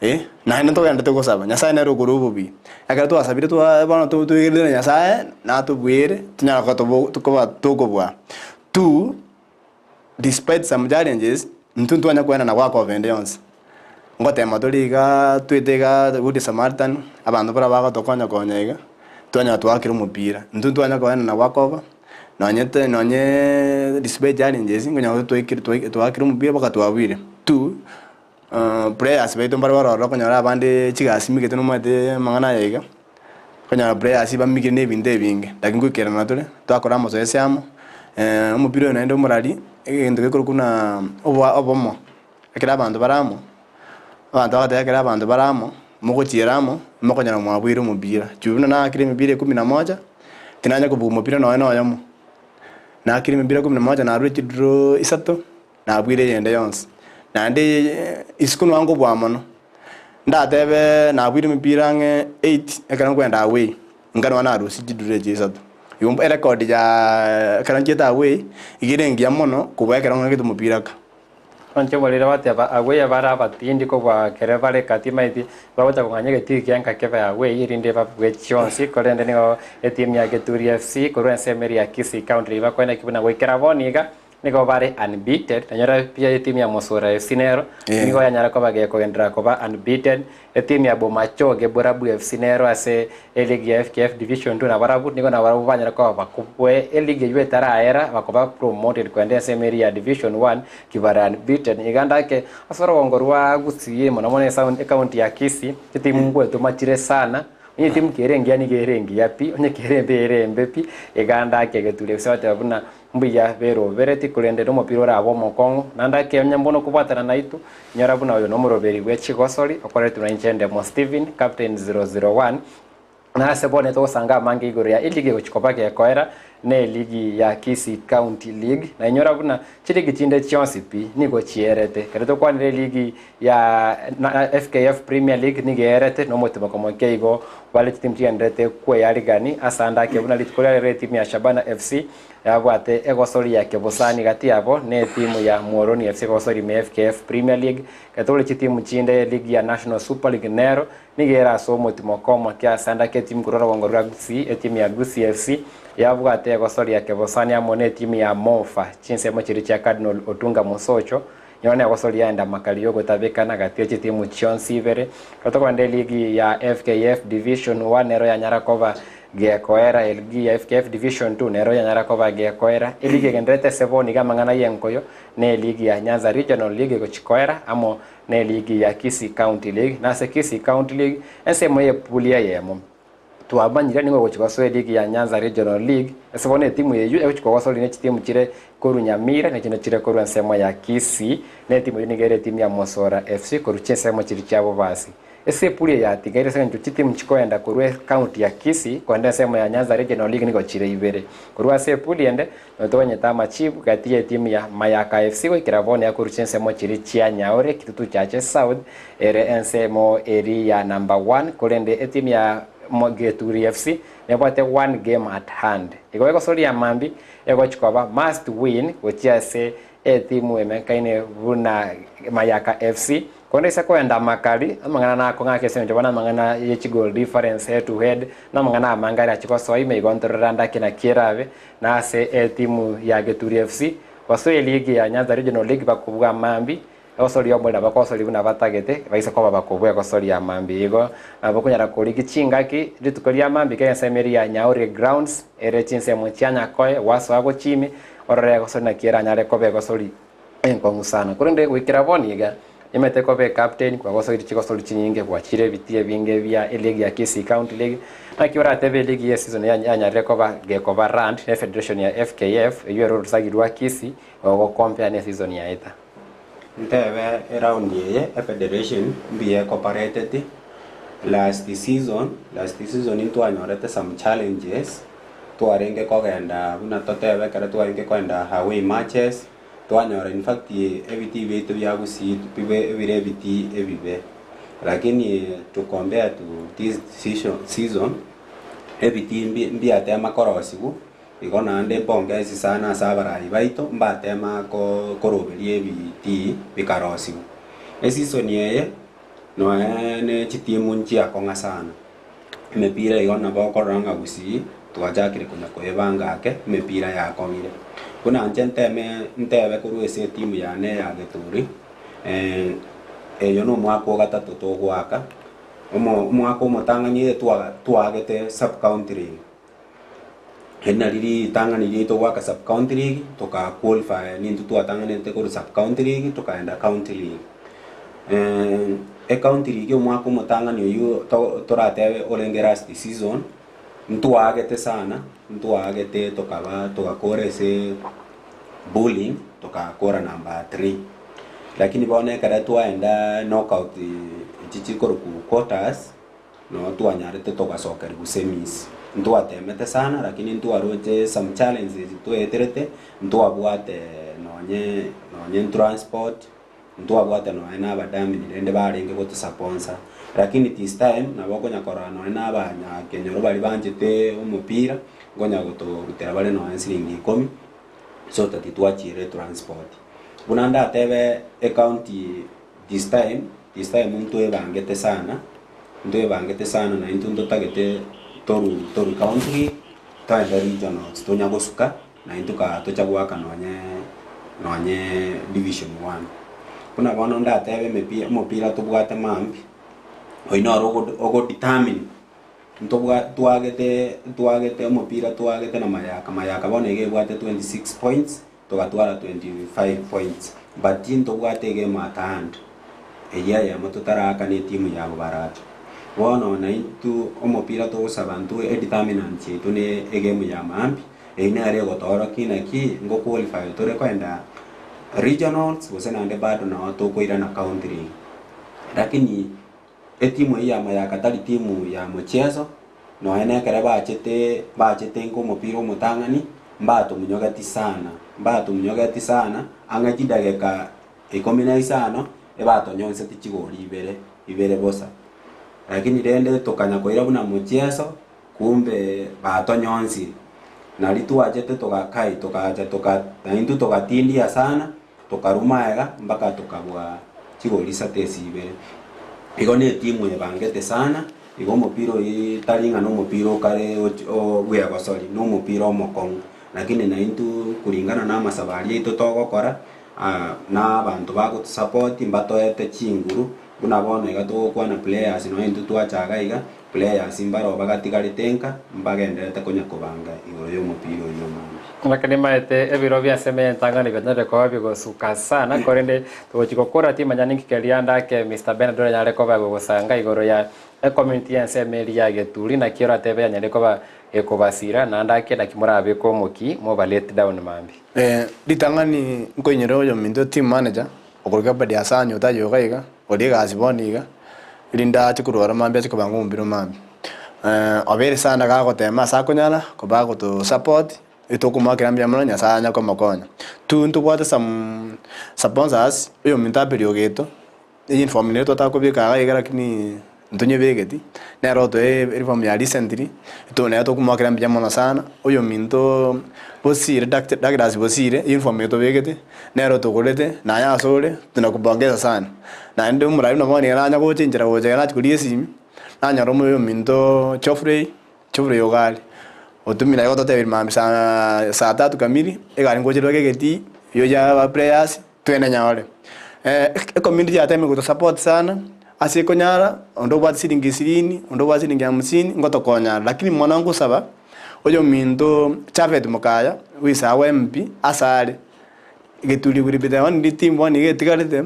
Eh, naende togenderete gosaba, Nyasaye nere okorua obobuya. Ekero twasabire twa bono to- toigererire na Nyasaye, natobuere, tonyare koba tokoba tokobua. Two, despite some challenges, intwe ntwanya koenana goaka ende yonsi. Ngotema tore igaa twete igaa good Samaritan, abanto baria bagotokonya konya iga, twanyora twaakire omopira. Intwe ntwanya koenana goaka nonye te nonyeee despite challenges, nkonyora twaikire twai twaakire omopira mpaka twabuire. Two, players baito mbare baroro okonyora abande chigasi migete nomanyete amang'ana aya iga, okonyora players bamigire na ebinto ebinge, lakini nkoikerana tore, twakora amazoezi amo, omopira oyo naende omorari, egento gekorokwa buna oboa obomo, ekero abanto bare amo, abanto bagoteba ekero abanto bare amo, mogochiera amo, mokonyora mwabuire omopira. Juu buna naakire emipira ikumi na moja, tinanya kobua omopira nonye na oyomo, naakire emipira kumi na moja narure chidraw isato. Nabwire eyende yonsi, naende isiko noa nkobua mono, ndatebe nabwire emepira ang'e eight ekero nkoenda away, nka nonya narusia chiduro echi isato. Igo erecord ya ekero nchiete away, iga ere engiya mono kobua ekero ng'akete omopira ka. Inche borire bateba, Agwo bare abatindi kobua ekero bare gati maiti, bagocha kong'anya egetii kia nka kebe agwo erinde babue chionsi, korende nigo etimu ya Geturi FC korwa ensemo eria ya Kisii County ribaga koeneki buna goikera bono iga Nigo bare unbeaten, nanyora pia etimu ya Mosura FC nero nigo yanyara koba gekogenderera koba unbeaten. Etimu ya Bomachoge Borabu FC nero ase eligi ya FKF Division 2 nabarabwo nigo nabarabwo banyara koba bakobue eligi eywo etaraera bakoba promoted kogenda ensemo eria ya Division 1 kibare unbeaten. Iga ndake ase orogongo rwa Gusii mono mono ecounty ya Kisii chitimu ngwetoma chire sana. Onye etimu kere engiya nigo ere engiya pi, onye kere embe ere embe pi, iga ndake egeturia gose bateba buna Mbuya berobereti, korende nomopira orabe omokong'u, naende ake onye mbono okobwatana naitwe, inyora buna oyo nomoroberi bwe chigosori, okoretwe nainche Ndemo Stephen, Captain 001, na ase bono togosanga amange igoro ya eligi egochia koba gekoera, ne eligi ya Kisii County League, na inyora buna chiligi chinde chionsi pi nigo chierete. Ekero tokwanire eligi ya FKF Premier League nigo eerete nomotimoko moke igo bare chitimu chigendererete kweyarigani ase ande ake buna rituko ria rero etimu ya Shabana FC yabwate egosori ya kebosani gati yabo ne etimu ya Muhoroni FC egosori ime ya FKF Premier League. Getore chitimu chinde eligi ya National Super League nero nigo ere ase omotimoko omoke ase ande ake etimu korwa orogongo rwa Gusii etimu ya Gusii FC yabwate egosori ya kebosani amo ne etimu ya Mofa chinsemo chiria chia Cardinal Otunga Mosocho Nigo negosoria endamakari y'ogotabekana gati ye chitimu chionsi ibere. Ekero tokorenda eligi ya FKF Division 1 nero yanyara koba gekoera, eligi ya FKF Division 2 nero yanyara koba gekoera. Eligi egendererete ase bono iga amang'ana y'enkoyo ne eligi ya Nyanza Regional League egochi koera amo ne eligi ya Kisii County League. Na ase Kisii County League ensemo y'epuli eyemo. Twamanyire nigo ogochia gosoa eligi ya Nyanza Regional League, ase bono etimu eyio egochia kogosoria ne chitimu chire korwa Nyamira na echinde chire korwa ensemo ya Kisii, na etimu eyio nigo ere etimu ya Mosora FC korwa chinsemo chiria chia Bobasi. Ase epuri eye yatigaire ase eng'encho chitimu chikoenda korwa ecounty ya Kisii koenda ensemo ya Nyanza Regional League nigo chire ibere. Korwa ase epuri ende nigo toganyete amachibu gati ya etimu ya Mayaka FC goikera bono yakorwa chinsemo chiria chia Nyaore, Kitutu Chache South Ere ensemo eria ya number one, korende etimu ya Geturi FC nebwate one game at hand. Igo egosoria mambia egochi koba must win gochia ase etimu emenkaine buna Mayaka FC. Korende ase koenda amakari, amang'ana nakong'aka ase eng'encho bono amang'ana ye chigoal difference, head to head, na amang'ana amange aria achia gosoa ime igo ntorore ande ake naki erabe na ase etimu ya Geturi FC basoe eligi ya Nyanza Regional League bakobua mambia. Egosoria omorero nabo bakogosoria buna batagete, baise koba bakobua egosoria mambia. Igo nabo okonyara korigia chingaki rituko ria mambia kera ensemo eria ya Nyaore Grounds ere chinsemo chia Nyakoe gwasoa gochia ime, orore egosori naki eranyare koba egosori. Enkong'u sana. Korende goikera bono iga, nimanyete koba ecaptain, kwagosoire chigosori chinyinge, gwachire ebitii ebinge bia eligi ya Kisii County League. Naki oratebe eligi ye season yanyarire koba gekoba run ne federation ya FKF eywo ere orosagi rwa Kisii gogocompare ne season yaeta. Ntebe eround eye efederation mbuya ecooperated, last season, last season ntwanyorete some challenges, twarenge kogenda buna totebe ekero twarenge kogenda away matches, Twanyora in fact ebitii biaito bia Gusii bibe ebire ebitii ebibe, lakini to compare to this season, ebitii mbi mbiatema korosiwu, igo naende mpongezi sana ase abarai baito mbatema ko koroberia ebitii bikarosiwu. Eseason eye, noe ne chitimu nchiakong'a sana. Emepira igo nabo okorora ng'a gusii twachakire konya koebanga ake, emepira yakong'ire. Buna inche nteme ntebe korwa ase etimu yane ya Geturi, oyo na omwaka o gatato togoaka, omo omwaka omotang'ani eye twa twaagete sub county league. Eri nari ritang'ani riaito goaka sub county league, toka qualify nintwe twatang'anete korwa sub county league tokaenda county league. Ecounty league omwaka omotang'ani oywo to toratebe orenge last season, ntwaagete sana, ntwaagete tokaba togakora ase bowling tokakora number three. Lakini bono ekero twaenda knockout echi chikorokwa quarters. Noo twanyarete togasokerigwa semis. Ntwatemete sana lakini ntwaroche some challenges tweeterete, ntwabwate nonye nonye transport, ntwabwate nonye na abadhamini rende barenge gotosaponsa. Lakini this time nabo okonya korora nonye na abanyakenyoro baria banchete omopira, nkonya gotorutera bare nonye siringi ikomi, so that twachiere transport. Buna ndatebe ecounty This time, this time ntwebangete sana, ntwebangete sana na intwe ntotagete toru toru county toende regionals tonya gosuka na intwe kaa tocha goaka nonye nonye division one. Buna bono ndatebe emepi omopira tobwate mambia, oyio noro ogo ogodetermine ntobwa twagete twagete omopira twagete na mayaka, mayaka bono iga ebwate 26 points. Togatwara 25 points but ntobwate egame at hand eyio eyemo totaraakana etimu yabo baracho. Bono naintwe omopira togosaba ntwe edeterminant yaito ne egame ya maambia eyio nere egotoorokia naki ngo qualify tore koenda regionals gose naende bado noo tokoirana county league. Lakini Etimu eyio ya Mayaka tari timu ya mochieso, nonya nekero bachete bachete inka omopira omotang'ani, mbatomunyogeti sana, mbatomunyogeti sana, ang'e chidageka ikomi na isano, ebatonyonseti chigori ibere, ibere bosa. Lakini rende tokanya koira buna mochieso, kumbe batonyonsire. Nari twachete togakai togacha toka naintwe togatindia sana. Tokaruma aega mpaka tokabua chigori isato ase ibere. Igo netimu ebangete sana, igo omopira oyio tari ng'a nomopira okare bwegosori, nomopira omokong'u. Lakini naintwe kulingana na amasabo aria aito togokora, na abanto bagotosupport mbatoete chinguru, buna bono iga togokwana players nonya intwe twacha iga iga, Players mbaro bagatigarete nka mbagendererete konya kobanga igoro y'omopira oyio omambia. Naki nimaete ebiro bi'ase ementang'ani bianyarire koba bigosuka sana, korende togochia gokora timanya ninki keria ndake Mister Bernard oranyare koba gogosanga igoro ya ecommunity y'ensemo eria ya Geturi naki oratebe yanyarire koba gekobasira naende ake naki morabeke omoki moba let down mambia. Ritang'ani nkoinyora oyominto team manager okorokwa Obadi Asanyo otayoka iga, oria egasi bono iga, erinde ache korwa oro mambia ache kobanga omobere mambia. Obeire sana gagotema ase akonyara, koba agoto support, etokomoakera mbuya mono Nyasaye anya komokonya. Two ntobwate some sponsors, oyominto Abel Ogeto, uniform nere twataka kobeka iga iga lakini ntonyebegeti, nere otoe uniform ya recently, nere tokomoakera mbuya mono sana, oyominto Bosire Douglas Bosire, uniform eye tobegete, nere otogorete, naye asore, tunakupongeza sana. Naende omorai buna bono iga nanya gocha enchera gocha iga nachia koria esimi, nanyora oyominto Geoffrey, Geoffrey Ogari, otomire aye gototeberia mambia saa saa tatu kamili, egari ngocha ere egetii, eywo ya aba players, twende nyore. Ecommunity yatemire gotosupport sana, ase ekonyara, onde obwate siringi ishirini, onde obwate siringi hamsini, ngotokonyara. Lakini mono ngosaba, oyominto Japhet Mokaya, oisawa MP, ase are. Geturi will be the only team bono iga etigarete,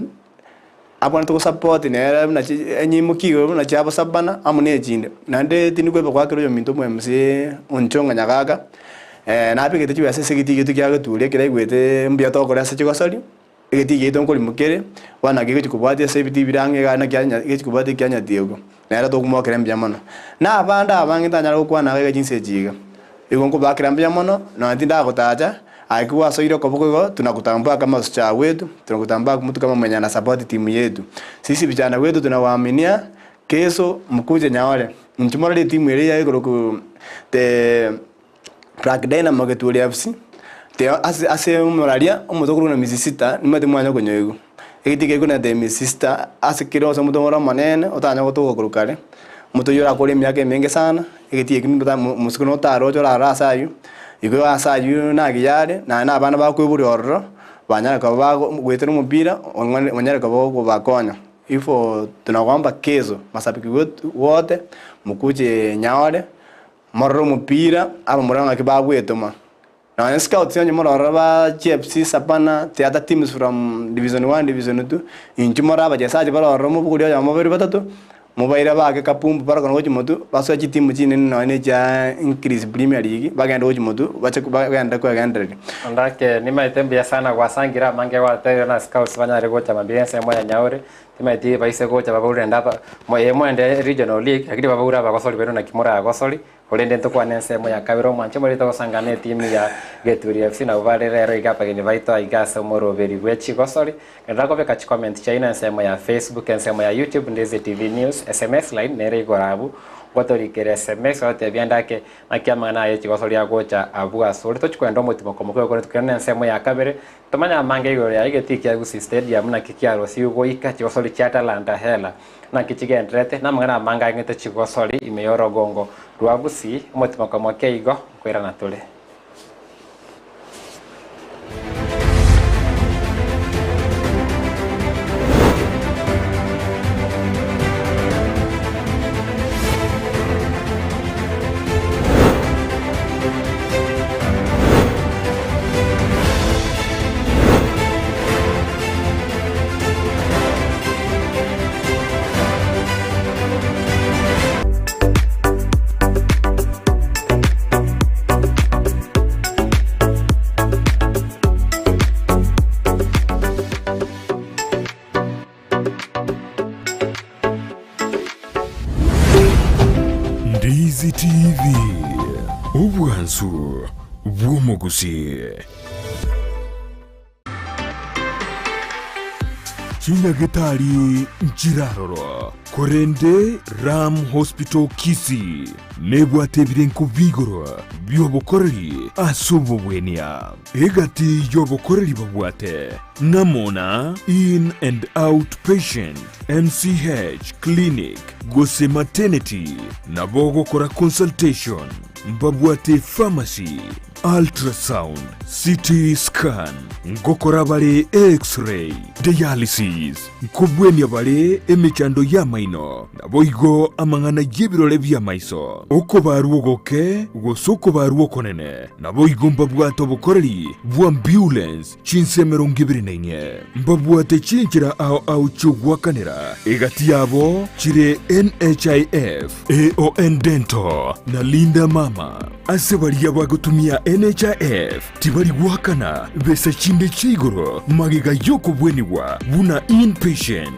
abwenerete gosupport nere buna chi enyimoki igoro buna chiabo Savannah amo na echinde. Naende tindi kweba goakera oyominto omo MC Onchonga Nyagaka, nabegete chibesa ase egetii giaito kia Geturi ekero aigwete mbuya tokora ase chigosori, egetii giaito nkorimo kere, bono naki egochi kobwatia ase ebitii bire ang'e igaa naki anya gechi kobwatia ekia Nyatieko. Nere tokomoakera mbuya mono. Na abande abange ntanyare gokwana iga chinsa echi iga. Igo nkobaakera mbuya mono, nonya tindagotacha, aye ki gwasoire okoboko igo, tunakutambua kama shujaa wetu, tunakutambua mtu kama mwenye ana support timu yetu. Sisi vijana wetu tunawaaminia, kesho mkuje Nyaore. Inchuo morore etimu eria yaigoro the Black Dynamo Geturi FC, te ase ase omoraria omoto okorokwa na Misisita, nimanyete mwanya konyoigwa. Egeti keria korwa na Misisita ase kera ase omoto ore omonene otanya gotoka korwa kare, omoto oyio orakore emiaka emenge sana, egeti ekio nimba mosike notaroche orarore ase ayio, igo ase ayio nagiya are, naende na abana bakoiborwa ororo, banyare koba bago goetera omopira, onyare koba okobakonya. Ifo tunaomba kesho mashabiki wetu wote mkuje Nyaore. Morore omopira, abamura ng'aki bagwetoma. Nonya scouts onye mororore ba GFC, Savannah, the other teams from division one, division two, inchuo more abachesaji barorore mobogorie oyomo babere batato, mobaire baake kapumbu barakona gochia motwe, basoe chitimu chinene nonya na echia Increase Premier League, bagende gochia motwe, bache bagende kwegendereria. Ndake nimaete mbuya sana gwasangire amange gwatebire na scouts banyare gocha mambia ensemo ya Nyaore, Timaeti baise gocha babaure naende aba, ee mwende regional league, lakini babaure abagosori baino naki moragosori, korende ntokwane ensemo ya kabere omwanche morete gosangana na etimu ya Geturi FC nabwo bare rero iga abageni baito aiga ase omoroberi bwe chigosori. Genderera kobeka chicomment chiaino ensemo ya Facebook, ensemo ya YouTube, Ndeze TV News, SMS line nere igoro abwo, gotorikera SMS gotebia ndake naki amang'ana aya echigosori agocha abwo asore. Tochi koenda omotimoko moke okore tokende ensemo ya kabere. Tomanye amange igoro yaye egetii kia Gusii Stadium naki kiarosiwe goika chigosori chia Talanta Hela naki chigendererete namang'ana amange ang'ete chigosori ime y'orogongo rwa Gusii omotimoko moke igo nkoirana tore. Ndizi TV, obwansu bw'omogusii. Chinyagetari nchiraroro, korende Ram Hospital Kisii nebwate ebirenko bi'igoro bi'obokoreri ase obobwenia. Egati y'obokoreri babwate ng'amo na In and Out Patient, MCH Clinic gose Maternity, nabo ogokora consultation, mbabwate pharmacy, ultrasound, CT scan, ngokora bare X-ray, dialysis, nkobwenia bare emechando y'amaino, naboigo amang'ana y'ebirore bi'amaiso, okobarwa ogoke gose okobarwa okonene. Naboigo mbabwate obokoreri bw'ambulance chinsa 24, mbabwate chinchera ao ao chi'ogoakanera, egati yabo chire NHIF, AON Dental na Linda Mama. Ase baria bagotumia NHIF tibari goakana besa chinde chia igoro magega y'okobwenigwa buna inpatient.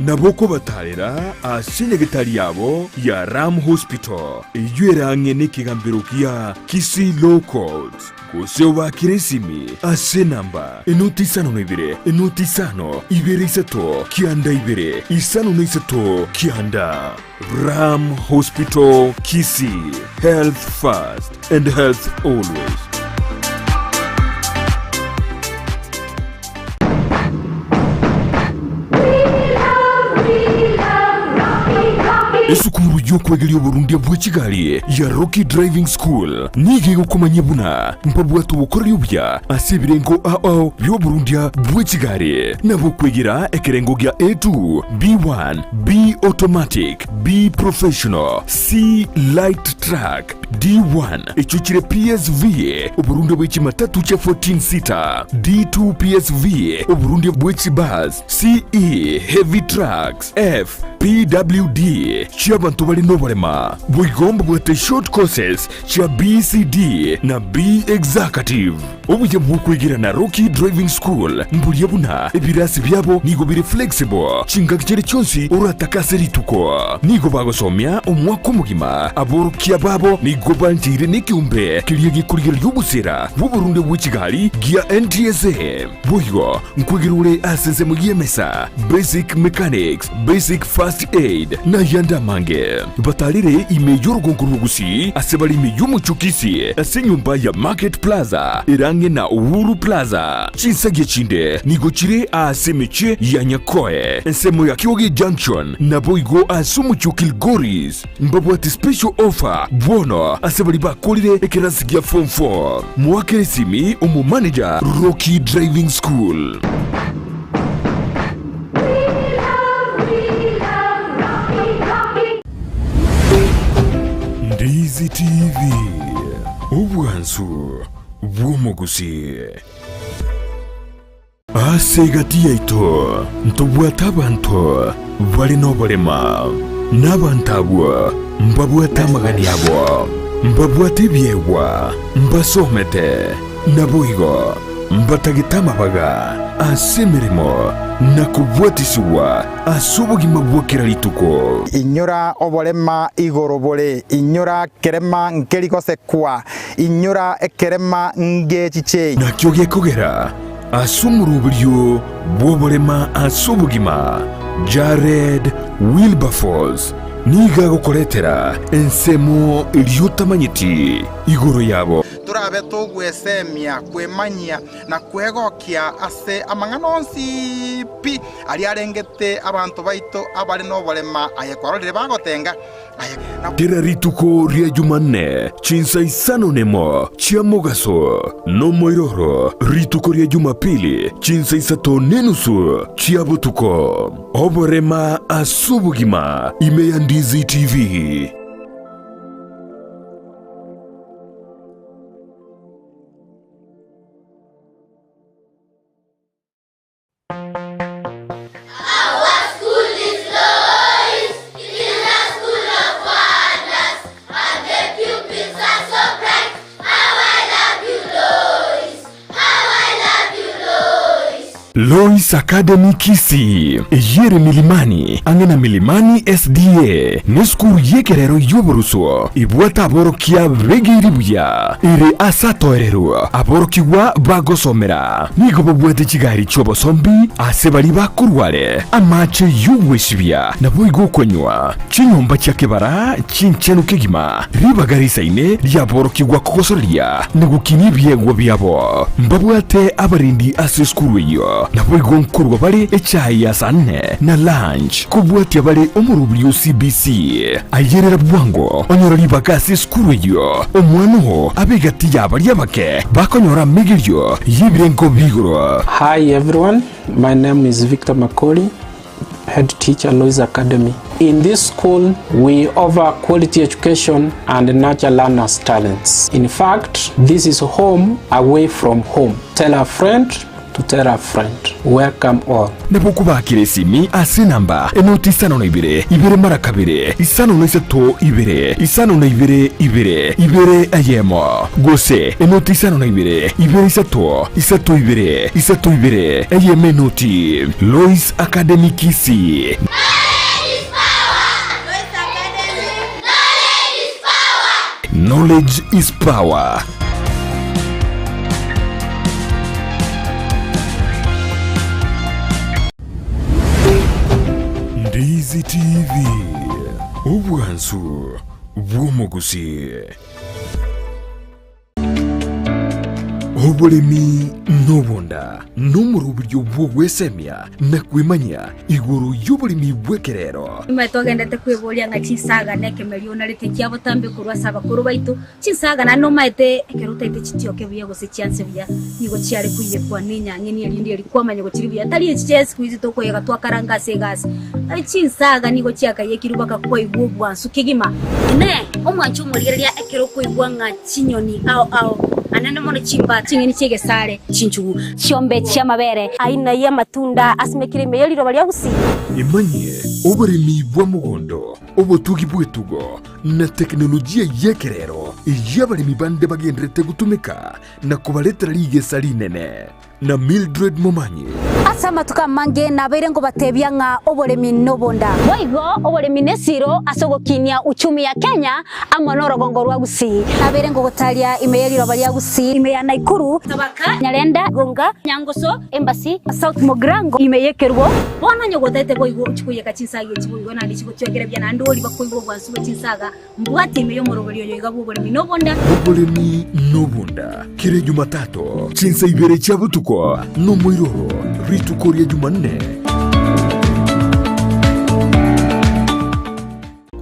Nabo okobatarera ase nyagetari yabo ya Ram Hospital, eyio ere ang'e nekegambero gia Kisii Law Courts, gose obaakere esimi ase enamba enoti isano na ibere, enoti isano, ibere isato, kianda ibere, isano na isato, kianda. Ram Hospital Kisii, health first and health always. Esukuru y'okwegeria oborundia bwe chigari ya Rocky Driving School nigo egokomanyia buna mbabwate obokoreri obuya ase ebirengo ao bi'oborundia bwe chigari nabo okwegera ekerengo gia A2, B1, B automatic, B professional, C light truck. D1 echio chire PSV, oborundia bwe chimatatu chia 14 seater, D2 PSV, oborundia bwe chibus, CE, heavy trucks, F, PWD, chi'abanto bare noborema. Boigo mbabwate short courses chia BCD na B Executive. Obuya bw'okwegera na Rocky Driving School mboria buna ebirasi biabo nigo bire flexible chingaki chiria chionsi oratake ase rituko. Nigo bagosomia omwaka omogima. Aborokia babo nigo bancheire nekeombe keria gekorigereria obosera bw'oborunde bwe chigari gia NTSA. Boigo nkwegera ore ase ensemo y'emesa, basic mechanics, basic first aid, na ayande amange. Batarire ime y'orogongo rw'Ogusii ase bare ime y'omochie o Kisii ase enyomba ya Market Plaza ere ang'e na Uhuru Plaza. Chinsagia chinde nigo chire aase emechie ya Nyakoe, ensemo ya Kioge Junction, naboigo ase omochie o Kilgoris. Mbabwate special offer bono ase baria bakorire ekerasi gia form 4. Moakere esimi omomanager Rocky Driving School. Ndizi TV, obwansu bw'omogusii. Ase egati yaito ntobwate abanto bare noborema, na abanto abwo mbabwate amagani abo, mbabwate ebiegwa, mbasomete, naboigo mbatagete amabaga ase emeremo na kobwatisigwa ase obogima bwa kera rituko. Inyora oborema igoro bore, inyora kerema nkeri gosekwa, Inyora ekerema ngechichei. Nakio gekogera ase omoroberio bw'oborema ase obogima, Jared Wilberforce nigo agokoretera ensemo eria otamanyeti igoro yabo. Torabe togwesemia, kwemanyia, na kwegokia ase amang'ana onsi pi aria arengete abanto baito abare noborema aye kwarorire bagotenga. Kera rituko ria Jumanne chinsa isano nemo chia mogaso, nomoiroro rituko ria Jumapili chinsa isato nenusu chia botuko. Oborema ase obogima ime ya Ndizi TV. Lois Academy Kisii, eyio ere Milimani, ang'e na Milimani SDA, nesukuru y'ekerero y'oboruswo ebwate aborokia begeiri buya, ere ase atoererwe aborokigwa bagosomera. Nigo babwate chigari chi'obosombi ase baria bakorware amache y'ogwesibia naboigo okonywa, chinyomba chia kebara chinchenu kegima, ribaga risaine riaborokigwa kogosoreria na gokinia ebiegwa biabo. Mbabwate abarendi ase esukuru eyio, naboigo nkorwa bare echae ya saa nne na lunch, kobwatia bare omorobiri o CBC. Ayerera bwango onyore ribaga ase esukuru eyio, omwana oo abe egati ya baria abake bakonyora amegerio y'ebirengo bi'igoro. Hi everyone, my name is Victor Makori, head teacher Lois Academy. In this school, we offer quality education and nurture learners' talents. In fact, this is home away from home. Tell a friend to tell a friend. Welcome all. Nabo okobakera esimi ase enamba enoti isano na ibere, ibere mara kabere, isano na isato ibere, isano na ibere ibere, ibere eyemo, gose enoti isano na ibere, ibere isato, isato ibere, isato ibere, eyemo enoti. Lois Academy Kisii. Knowledge is power. Ndizi TV, obwansu bw'omogusii. Oboremi nobonda nomoroberio bw'ogwesemia na kwemanyia igoro y'oboremi bw'ekerero. Nyuma togendete kweboria ng'a chinsaga nekemerio onarete kia botambe korwa ase abakoro baito, chinsaga naende nomaete ekero otaete chitioke buya gose chianse buya, nigo chiare koiyekwa nenyang'eni erinde eria kwamanya gochiri buya, tari echi chia siku hizi tokoyega twakaranga ase egasi. Chinsaga nigo chiakaiyekirwe mpaka kwaigwa obwansu kegima. Inee! Omwancha omorigereria ekero okoigwa ng'a chinyoni ao ao, anene mono chimba, ching'eni chi'egesare, chinchugu, chiombe chi'amabere, aina y'amatunda asimekire ime ye riroba ria Gusii. Emanyie oboremi bwa mogondo, obotugi bw'etugo, na tekinolojia y'ekerero eyio abaremi bande bagendererete gotumeka na kobaretera rigesa rinene. Na Mildred Momanyi. Ase amatuko amange nabeire nkobatebia ng'a oboremi nobonda. Boigo oboremi nesiro ase ogokinia uchumi ya Kenya amo norogongo rwa Gusii. Nabeire ngogotaria ime ye riroba ria Gusii, ime ya Naikuru, Tabaka, Nyarenda, Gonga, Nyangoso, Embasi, South Mugirango, ime y'Ekerubo. Bono onye gotete boigo ochie koiyeka chinsaga echi boigo naende chigochwekera buya naende oria bakoigwa obwansu bwe chinsaga. Mbwate ime y'omoroberi oyo iga bw'oboremi nobonda. Oboremi nobonda, kera Ejumatatu, chinsa ibere chia botuko, nomoiroro, rituko ria Jumanne.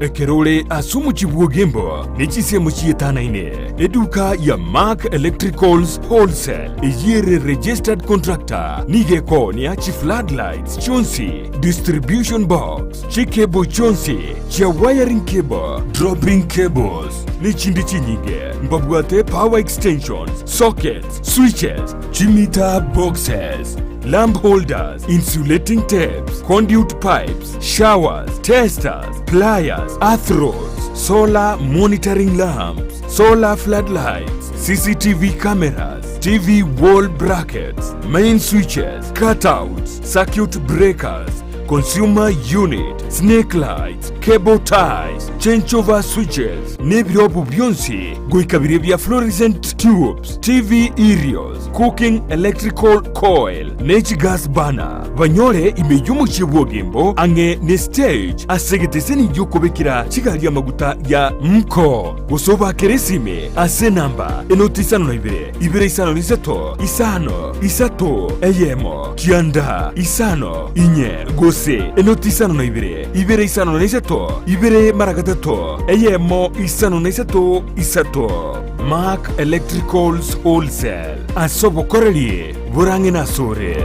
Ekero ore ase omochie bw'Ogembo ne chinsemo chietanaine, eduka ya Mark Electricals Wholesale eyio ere registered contractor nigo ekoonia chifloodlights chionsi, distribution box, Chicable chionsi chia wiring cable, dropping cables, nechinde chinyinge. Mbabwate power extensions, sockets, switches, chimeter boxes, lamp holders, insulating tapes, conduit pipes, showers, testers, pliers, earth rods, solar monitoring lamps, solar floodlights, CCTV cameras, TV wall brackets, main switches, cutouts, circuit breakers, consumer unit, snake lights, cable ties, changeover switches, nebirobu bionsi goika biria bia fluorescent tubes, TV aerials, cooking electrical coil, ne chigas burner. Banyore ime y'omochie bw'Ogembo ang'e ne stage ase egeteseni gi'okobekera chigari amaguta ya Mko. Gose obakere esime ase enamba enoti isano na ibere, ibere isano na isato, isano, isato, eyemo, kianda, isano, inye, gose enoti isano na ibere, ibere isano na isato, ibere mara gatato, eyemo, isano na isato, isato. Mark Electricals Wholesale, ase obokoreri borang'e nasore.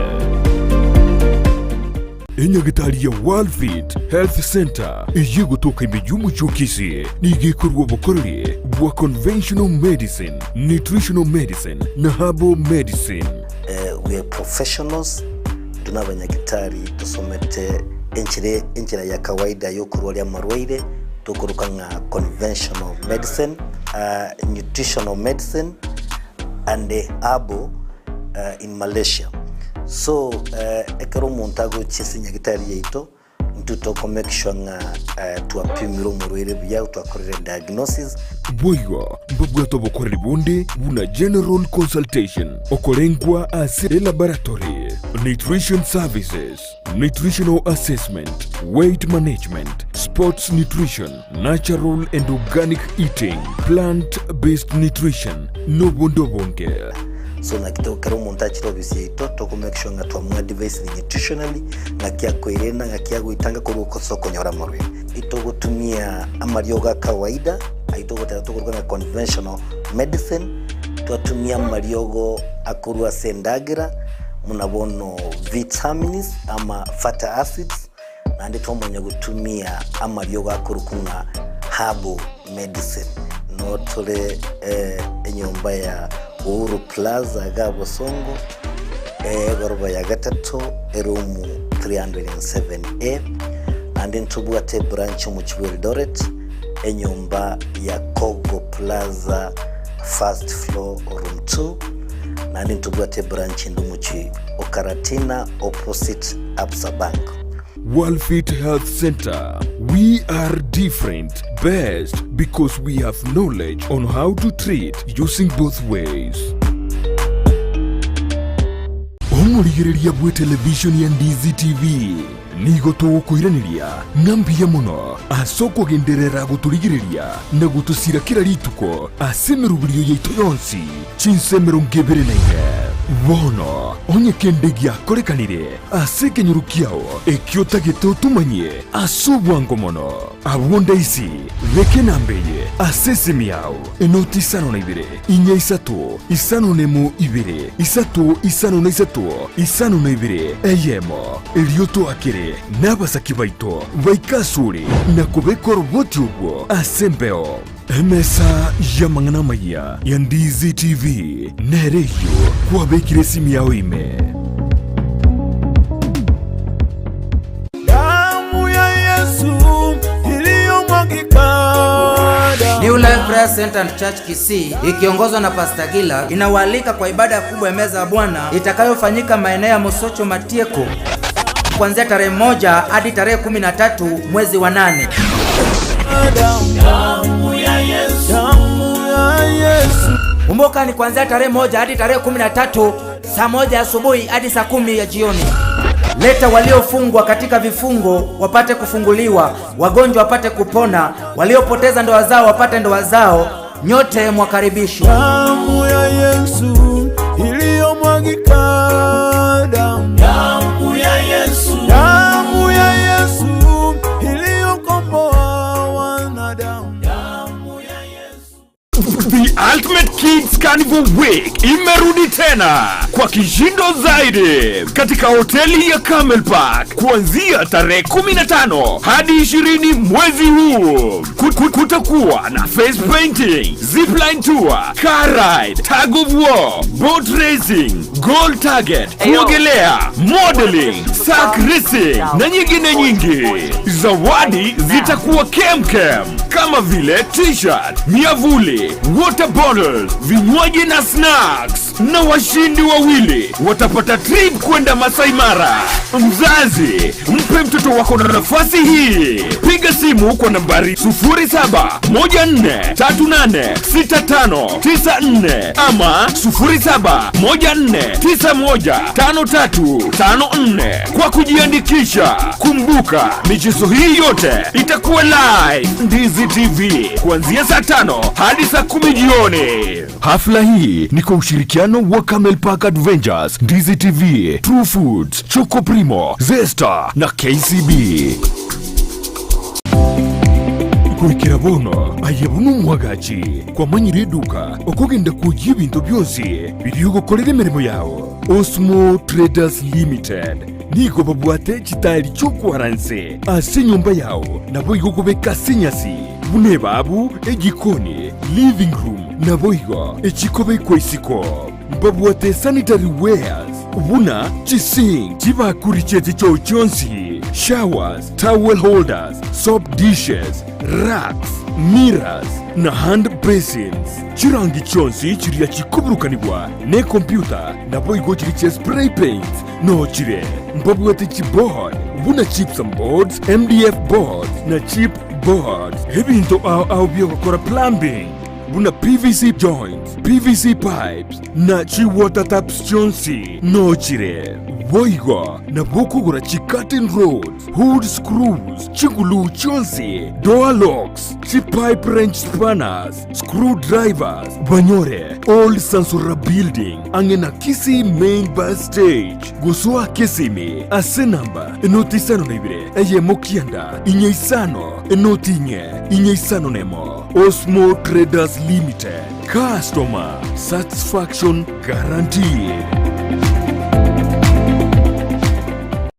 Enyagitari ya Worldfit Health Centre eyio egotoka ime y'omochie o Kisii nigo ekorua obokoreri bwa conventional medicine, nutritional medicine na herbal medicine. We are professionals, intwe nabanyagitari tosomete enchera enchera ya kawaida yokorwaria amarwaire tokoroka ng'a conventional medicine, nutritional medicine and herbal in Malaysia. So ekero omonto agochia ase nyagitari yaito, intwe toko make sure ng'a twapimire omorwaire buya, twakorire diagnosis. Boigo mbabwate obokoreri bonde buna general consultation, okorengwa ase elaboratory, nutrition services, nutritional assessment, weight management, sports nutrition, natural and organic eating, plant based nutrition, nobonde obonge. So naki to ekero omonto achire ofisi yaito toko make sure ng'a twamoadvisire nutritionally, ng'aki akoirena, ng'aki agoitanga korwa ase okonyora amarwaire. Itogotumia amariogo a kawaida, ayio togoteba tokoroka ng'a conventional medicine, twatumia amariogo akorwa ase endagera, buna bono vitamins ama fatty acids, Naende twamanya gotumia amariogo akorokwa ng'a herbal medicine. Noo tore enyomba ya Uhuru Plaza iga Bosongo, egoroba ya gatato, eroom 307A. Naende ntobwate ebranch omochie bwa Eldoret, enyomba ya Kogo Plaza first floor room 2. Naende ntobwate ebranch ende omochie o Karatina opposite Absa Bank. Worldfit Health Center, we are different, best because we have knowledge on how to treat using both ways. Omorigereria bw'etelevishoni ya Ndizi TV. Nigo togokoiraneria ng'a mbuya mono ase okogenderera gotorigereria na gotosira kera rituko ase emeroberio yaito yonsi chinsa 24. Bono onye kende giakorekanire ase ekenyoro kiao ekio otagete otomanyie ase obwango mono, abwo ndaisi beka enamba eye ase esimi yao, enoti isano na ibere, inya isato, isano nemo ibere, isato isano na isato, isano na ibere, eyemo. Erio toakere nabasaki baito baike asore na kobeka oroboti obwo ase embeo. Emesa y'amang'ana amayia ya Ndizi TV nere eyio kwabekire esimi yao ime. Damu ya Yesu iliyomwagika. New Life Prayer Center and Church Kisii ikiongozwa na Pastor Gila inawaalika kwa ibada kubwa ya meza ya Bwana itakayofanyika maeneo ya Mosocho Matieko kuanzia tarehe 1 hadi tarehe 13 mwezi wa 8. Damu ya Yesu, damu ya Yesu. Kumbuka ni kuanzia tarehe 1 hadi tarehe 13 saa 1 asubuhi hadi saa 10 ya jioni. Leta waliofungwa katika vifungo wapate kufunguliwa, wagonjwa wapate kupona, waliopoteza ndoa zao wapate ndoa zao. Nyote mwakaribishwa. Damu ya Yesu iliyomwagika, damu, damu ya Yesu, damu ya Yesu iliyokomboa wanadamu. Damu ya Yesu. The Ultimate Kids Carnival Week imerudi tena kwa kishindo zaidi katika hoteli ya Camel Park kuanzia tarehe 15 hadi 20 mwezi huu. Kutakuwa na face painting, zipline tour, car ride, tug of war, boat racing, goal target, kuogelea, modeling, sack racing na nyingine nyingi. Zawadi zitakuwa kemkem kama vile t-shirt, miavuli, water bottles, vinywaji na snacks. Na washindi wawili watapata trip kwenda Masai Mara. Mzazi, mpe mtoto wako na nafasi hii. Piga simu kwa nambari 0714386594 ama 0714915354 kwa kujiandikisha. Kumbuka, michezo hii yote itakuwa live Ndizi TV kuanzia saa 5 hadi saa 10 jioni. Hafla hii ni kwa ushirikiano wa Camel Park Adventures, Ndizi TV, True Foods, Choco Primo, Zesta na KCB. Goikera bono aye buna omwagachi kwamanyire eduka okogenda kwoyia ebinto bionsi biria ogokorera emeremo yao. Osmo Traders Limited nigo babwate chitairi chi'okwara nse ase enyomba yao, naboigo okobeka ase enyasi buna ebabu, ejikoni, living room, naboigo echikobekwa isiko. Mbabwate sanitary wares buna chisink, chibakuri chie chichoo chionsi, showers, towel holders, soap dishes, racks, mirrors na hand basins. Chirangi chionsi chiria chikoburukanigwa nekompyuta naboigo chiria chia spray paints noo chire. Mbabwate chiboard buna gypsum boards, MDF boards na chip boards. Ebinto ao ao biogokora plumbing buna PVC joints, PVC pipes na chi water taps chionsi noo chire. Boigo nabo okogora chi curtain rods, hood screws, chiguluu chionsi, door locks, chi pipe wrench spanners, screw drivers, banyore Old Sansora Building ang'e na Kisii Main Bus Stage. Gosoa Kisimi ase namba enoti isano na ibere eyemo kianda inye isano enoti inye inye isano nemo. Osmo Traders Limited, customer satisfaction guaranteed.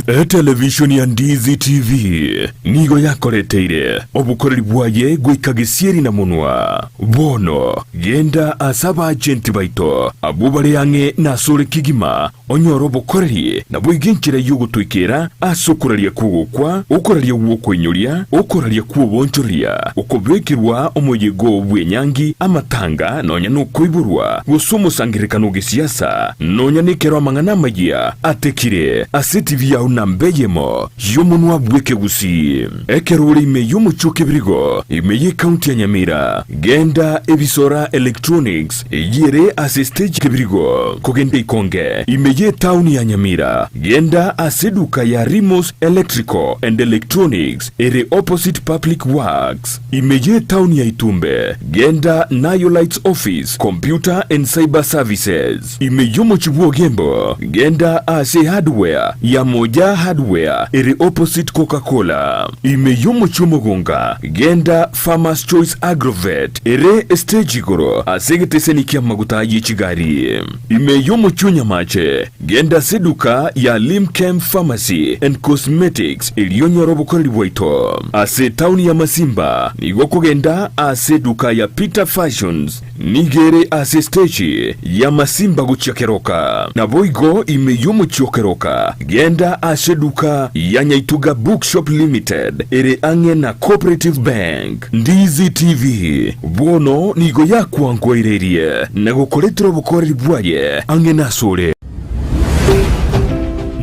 Etelevishoni ya Ndizi TV nigo yakoreteire obokoreri bwaye goika gesieri na monwa. Bono genda ase abaagenti baito abwo bare ang'e nasore kegima, onyore obokoreri, naboigo enchera y'ogotoikera ase okoraria kw'ogokwa, okoraria gw'okoinyoria, okoraria kw'oboonchoreria, okobekerwa omoyega bw'enyangi, amatanga, nonya nokoiborwa, gose omosangererekano o gesiasa, nonya nekero amang'ana amayia atekire ase TV yao. namba eyemo y'omonwa bw'ekegusii. Ekero ore ime y'omochie o Kebirigo, ime y'ecounty ya Nyamira, genda Ebisora Electronics eyio ere ase stage Kebirigo, kogenda Ikonge, ime y'etaoni ya Nyamira, genda ase eduka ya Rimos Electrical and Electronics ere opposite Public Works, ime y'etaoni ya Itumbe, genda Nayo Lights Office, Computer and Cyber Services. Ime y'omochie bw'Ogembo, genda ase Hardware ya Moja Hardware ere opposite Coca Cola. Ime y'omochie omogonga, genda Farmers Choice Agrovet ere estage igoro ase egeteseni ki'amaguta ye chigari. Ime y'omochie o Nyamache, genda ase eduka ya Limchem Pharmacy and Cosmetics erio onyore obokoreri bwaito. Ase etaoni ya Masimba, nigo okogenda ase eduka ya Peter Fashions. Nigo ere ase esteji y'amasimba gochia keroka. Naboigo ime y'omochie o keroka, genda ase eduka ya Nyaituga Bookshop Limited ere ang'e na Cooperative Bank. Ndizi TV bono nigo yakwankoireirie na gokoretera obokoreri bwaye ang'e nasore.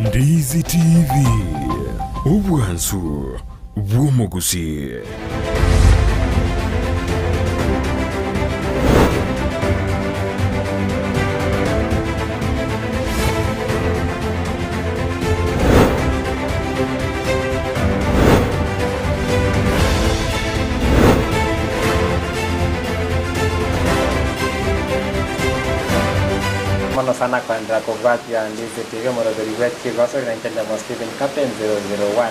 Ndizi TV, obwansu bw'omogusii. Mono sana koenderera kobwatia Ndizi TV omoroberi bwe chigoso ere inche Ndemo Stephen Captain 001.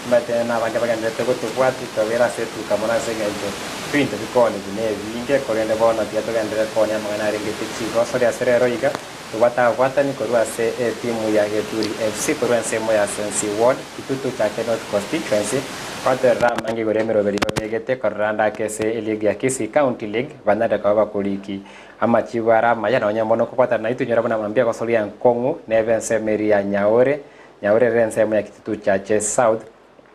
Omanyete nabange bagendererete gotobwatia twabeire ase etuka mono ase engencho ebinto bikoonigwa nebinge, korende bono tiga togenderere koonia amang'ana arengete chigoso ase rero iga, tobwate ababwatani korwa ase etimu ya Geturi FC korwa ensemo ya Sensi Ward, Kitutu Chake North Constituency, goterera amange igoro y'emeroberi babegete korora ande ake ase eligi ya Kisii County League banyare koba bakoriki amachibu are amaya nonya mono kobwatana naintwe inyora buna mambia gosoria enkong'u nebe ensemo eria ya Nyaore Nyaore ere ensemo ya Kitutu Chache South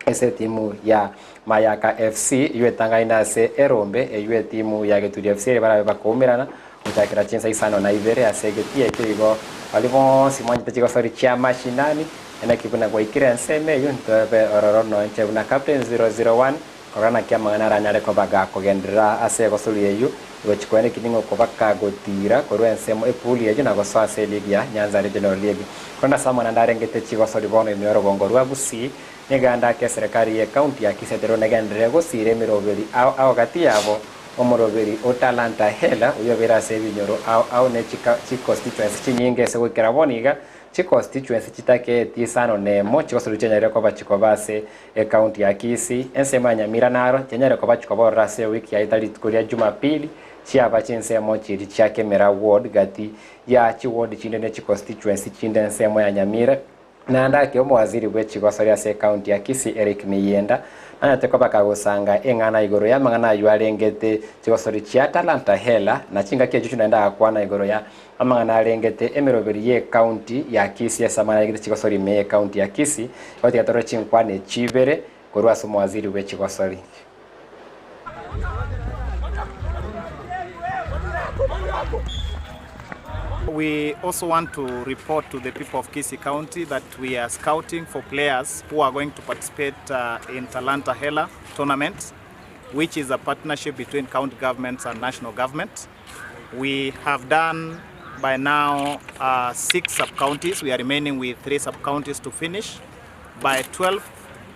ase etimu ya Mayaka FC eyio etangaine ase erombe eyio etimu ya Geturi FC ere barabe bakoumerana gochakera chinsa isano na ibere ase egetii ekio igo baria bonsi mwanchete chigosori chia mashinani enaki buna gwaikire ensemo eyio ntobe ororo noinche buna Captain 001 Korora naki amang'ana aranyare koba gakogenderera ase egosori eyio, igo chikoeneki ning'o koba kagotiira korwa ensemo epool eyio na gosoa ase eligi ya Nyanza Regional League. Korende ase amang'ana ndarengete chigosori bono ime y'orogongo rwa Gusii, nigo ande eserekari ye county ya Kisii etero negenderere gosiira emeroberi ao ao gati yabo omoroberi o Talanta Hela oyio obeire ase ebinyoro ao ao ne chiconstituency chinyinge ase goikera bono iga chiconstituency chitakeeti isano nemo chigosori chianyarire koba chikoba ase Ekaunti ya Kisii, ensemo ya Nyamira naro chianyare koba chikoborora ase ewiki yaeta rituko ria Jumapili chiaba chinsemo chiria chia Kemera Ward gati ya chiward chinde ne chiconstituency chinde ensemo ya Nyamira. Naende ake omowaziri bwe chigosori ase ekaunti ya Kisii Eric Miyienda nanyarete koba kagosanga eng'ana igoro y'amang'ana ayio arengete chigosori chia Talanta Hela na chingaki echio naende agakwana igoro ya Amang'ana arengete emeroberi y'ecounty ya Kisii ase amang'ana arengete chigosori ime y'ecounty ya Kisii, igo tiga torore chinkwana echi ibere korwa ase omowaziri bwe chigosori. We also want to report to the people of Kisii County that we are scouting for players who are going to participate uh, in Talanta Hela tournament, which is a partnership between county governments and national government. We have done by now uh, six sub-counties. We are remaining with three sub-counties to finish. By 12th,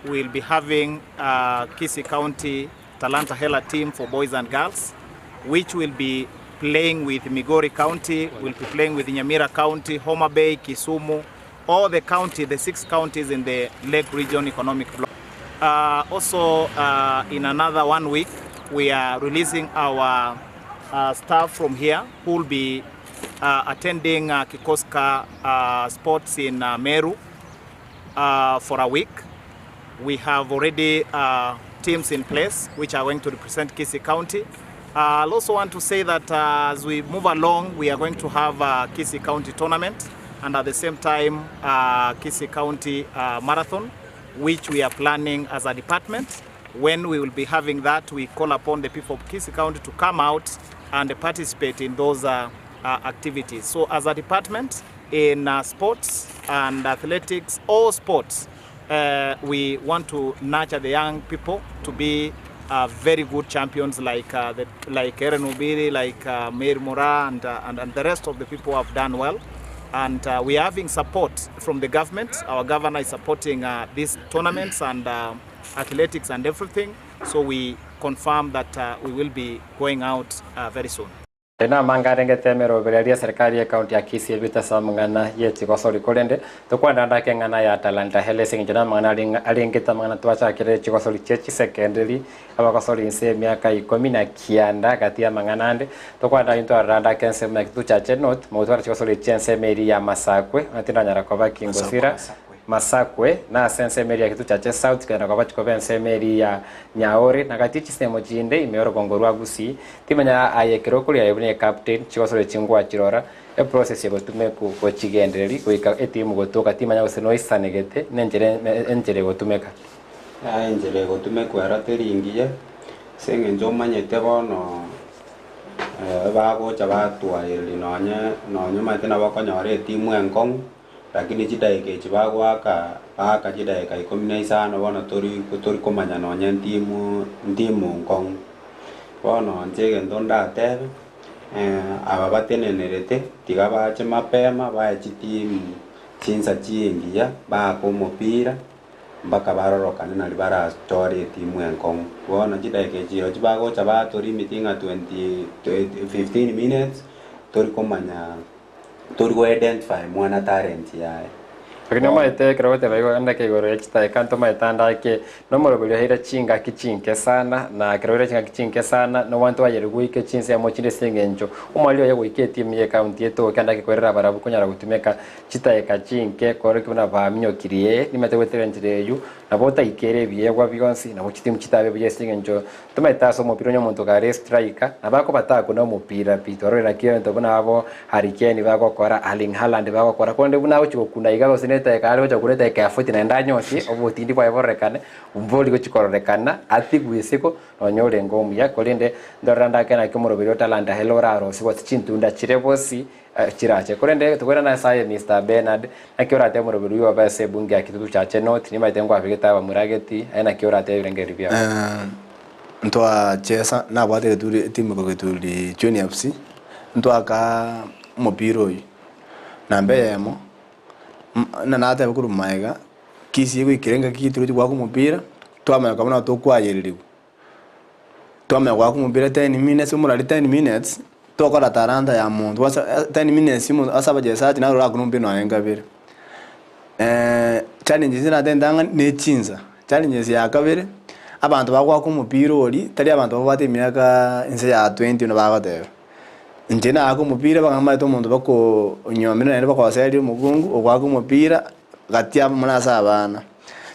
we'll be having uh, Kisii County Talanta Hela team for boys and girls, which will be playing with Migori County, will be playing with Nyamira County, Homa Bay, Kisumu, all the county, the six counties in the Lake Region Economic Block. Uh, also, uh, in another one week, we are releasing our uh, staff from here who will be uh, attending uh, Kikoska uh, Sports in uh, Meru uh, for a week. We have already uh, teams in place which are going to represent Kisii County. Uh, I'll also want to say that uh, as we move along, we are going to have a Kisii County tournament and at the same time uh, Kisii County uh, marathon, which we are planning as a department. When we will be having that, we call upon the people of Kisii County to come out and participate in those uh, uh, activities. So as a department in uh, sports and athletics, all sports, We want to nurture the young people to be very good champions like the like Hellen Obiri, like Mary Moraa and, and, and the rest of the people who have done well. And we are having support from the government. Our governor is supporting these tournaments and athletics and everything. So we confirm that we will be going out very soon. Ere namanga arengete emeroberi aria eserikari y'ecounty ya Kisii ebete ase amang'ana ye chigosori korende tokwandanda eng'ana ya Talanta Hela ase eng'encho namang'ana arengete amang'ana twachakire chigosori chie chisekenderi abagosori inse emiaka ikomi na kianda gati y'amang'ana ande tokwandanda intwe aroro ande ake ensemo ya Kitutu Chache North mogotwara chigosori chi'ensemo eria ya Masakwe onye tindanyara koba kingosira Masakwe, na ase ensemo eria ya Kitutu Chache South chikagenda koba chikoba ensemo eria ya Nyaore, na gati ye chisemo chinde ime y'orogongo rwa Gusii. Timanya aye ekero okoria aye buna ecaptain, chigosore chingwachirora, eprocess egotumeku gochigendereria goika etimu gotoka timanya gose noisanegete nenchera enchera egotumeka. Yaya enchera egotumekwa ero teri engiya, ase eng'encho omanyete bono bagocha batwaereria nonye nonye omanyete nabo okonyora etimu enkong'u. Lakini chidaeka echi bagoaka baaka chidaeka ikomi na isano bono tori tori komanya nonye ntimu ntimu nkong'u. Bono inche egento ndatebe, aba batenenerete tiga bache mapema bae chitimu chinsa chingiya baake omopira mpaka barorokane nari barachore etimu enkong'u. Bono chidaeka echi rirochio bagocha batolimit ng'a 20 15 minutes tori komanya. Tori go identify mwana talent yaye. Lakini omaete ekero ogoteba igo ndake igoro ye chitaeka ntomaete ande ake nomoroberi oheire chingaki chinke sana na ekero oheire chingaki chinke sana nobwanto bayerwe goika chinsemo chinde ase eng'encho omwari oye goika etimu ye county etoke ande ake koerera barabwo konyara gotumeka chitaeka chinke korokia buna baminyokirie nimanyete goetera enchera eywo nabo otaikere ebiegwa bionsi nabo chitimu chitabe buya ase eng'encho Tomaete ase omopira onye omonto kare estriker, nabo akobatakuna omopira pi. Twarorire naki ebinto buna abo Harry Kane bagokora, Erling Haaland bagokora, korende buna agochia gokuna iga gose ne etaeka are gocha gokuna etaeka ya forty naende anyosie, obotindi bwaye bororekane, mbori gochia kororekana, atigwe isiko, nonya orenge omuya. Korende ndorere ndake naki omoroberi o Talanta Hela orarosie gose chintunda chire bosi chirache. Korende tokoirana ase aye Mister Bernard, naki oratebe omoroberi oyio obe ase ebunge ya Kitutu Chache North, nimaete nkwabegete abamurageti, aye naki oratebe ebirengererio biao? Ntwachesa nabwate egeturi etimu iko geturi Junior FC, ntwaka omopira oyio, namba eyemo, buna nateba korwa magega, Kisii egoikera engaki togochia goaka omopira, twamanya korwa buna tokoayereriwa. Twamanya goaka omopira ten minutes, omorari ten minutes, tokora talanta ya monto ase ten minutes omonto ase abachesaji naro orakune omopira nonye nkabere. Challenges natebete entang'ani ne chinsa, challenges ya kabere, abanto bagoaka omopira oria, tari abanto babwate emiaka inse ya twenty buna bagoteba. Inche naaka omopira bang'amaete omonto bakoo onyomire naende bakoseria omokungu, ogoaka omopira. Gati amo nase abana.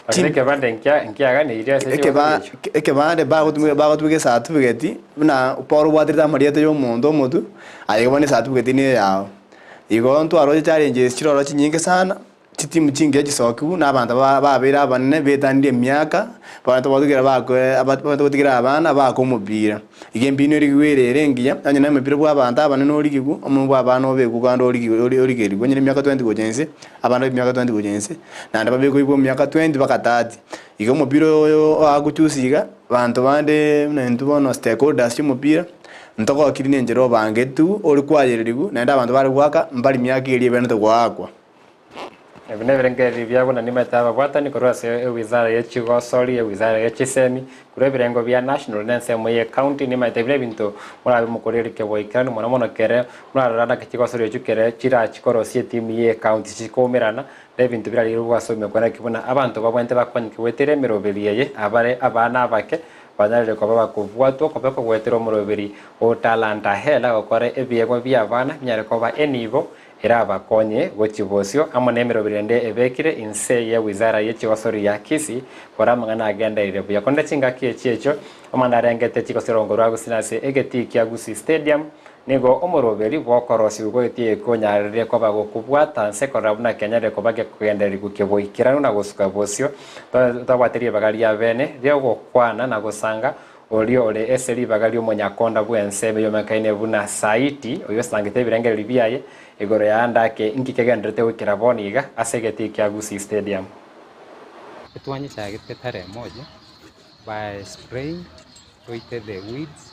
Lakini ekebande nkiaganeirie ase chigoso echio. Ekebande bagotumeka esatibigeti buna Paulo obwaterete amarieta y'omonto omotwe, aye bono esatibigeti neyao. Igo ntwaroche challenges chiroro chinyinge sana, chitimu chingiya chisokigwe na abanto babeire abanene betanire emiaka, abanto bagotigera bakwe abanto bagotigera abana bake omopira. Iga embino erigigwe ere ere engiya, onye na emepira bwa abanto abanene origigwe, omonwe bwa abana obekwe kando origigwe origerigwe, onye na emiaka 20 gocha inse, abana b'emiaka 20 gocha inse, naende babekwe oibwe emiaka 20 mpaka 30. Iga omopira oyo oagochusia iga, abanto bande buna intwe bono stakeholders chi'omopira, ntogokiri na enchera obangetwe, ore kwayererigwe, naende abanto bare goaka mbari miaka eria ebenerete goakwa. Ebi nebirengererio biabo na nimaete ababwatani korwa ase ewizara ye chigosori, ewizara ye chisemi, korwa ebirengo bia national na ensemo ye county, nimaete ebi nebinto morabe mokorire keboikeranu mono mono kere morarore naki chigosori echio kere chirachi korosia etimu ye ecounty chikoumerana na ebinto birarigerigwe ase omekwa naki buna abanto babwenerete bakonyeke goetera emeroberi eye abare abana abake banyarire koba bakobwatwa kobekwa goetera omoroberi o Talanta Hela gokora ebiegwa biabana binyare koba enibo Erabakonye gochia bosio amo nemeroberi ende ebekire inse ye wizara ye chigosori ya Kisii kora amang'ana agenderire buya. Korende chingaki echi echio amang'ana arengete chigosori rwa Gusii nase egetii kia Gusii Stadium nigo omoroberi bw'okorosiwa gw'egetii eke onyarire koba gokobwata nse korora buna kenyarire koba gekogendererigwa keboikeranu na gosuka bosio. Twabwate ribaga ria bene ri'ogokwana na gosanga Oria ore ase ribaga ri'omonyakonda bw'ense eyomekaine buna Saiti, oyosangete ebirengererio biaye igoro ya ande ake, inki kegendererete goikera bono iga ase egetii kia Gusii Stadium? Etwanyechagete tarehe moja by spraying toite the weeds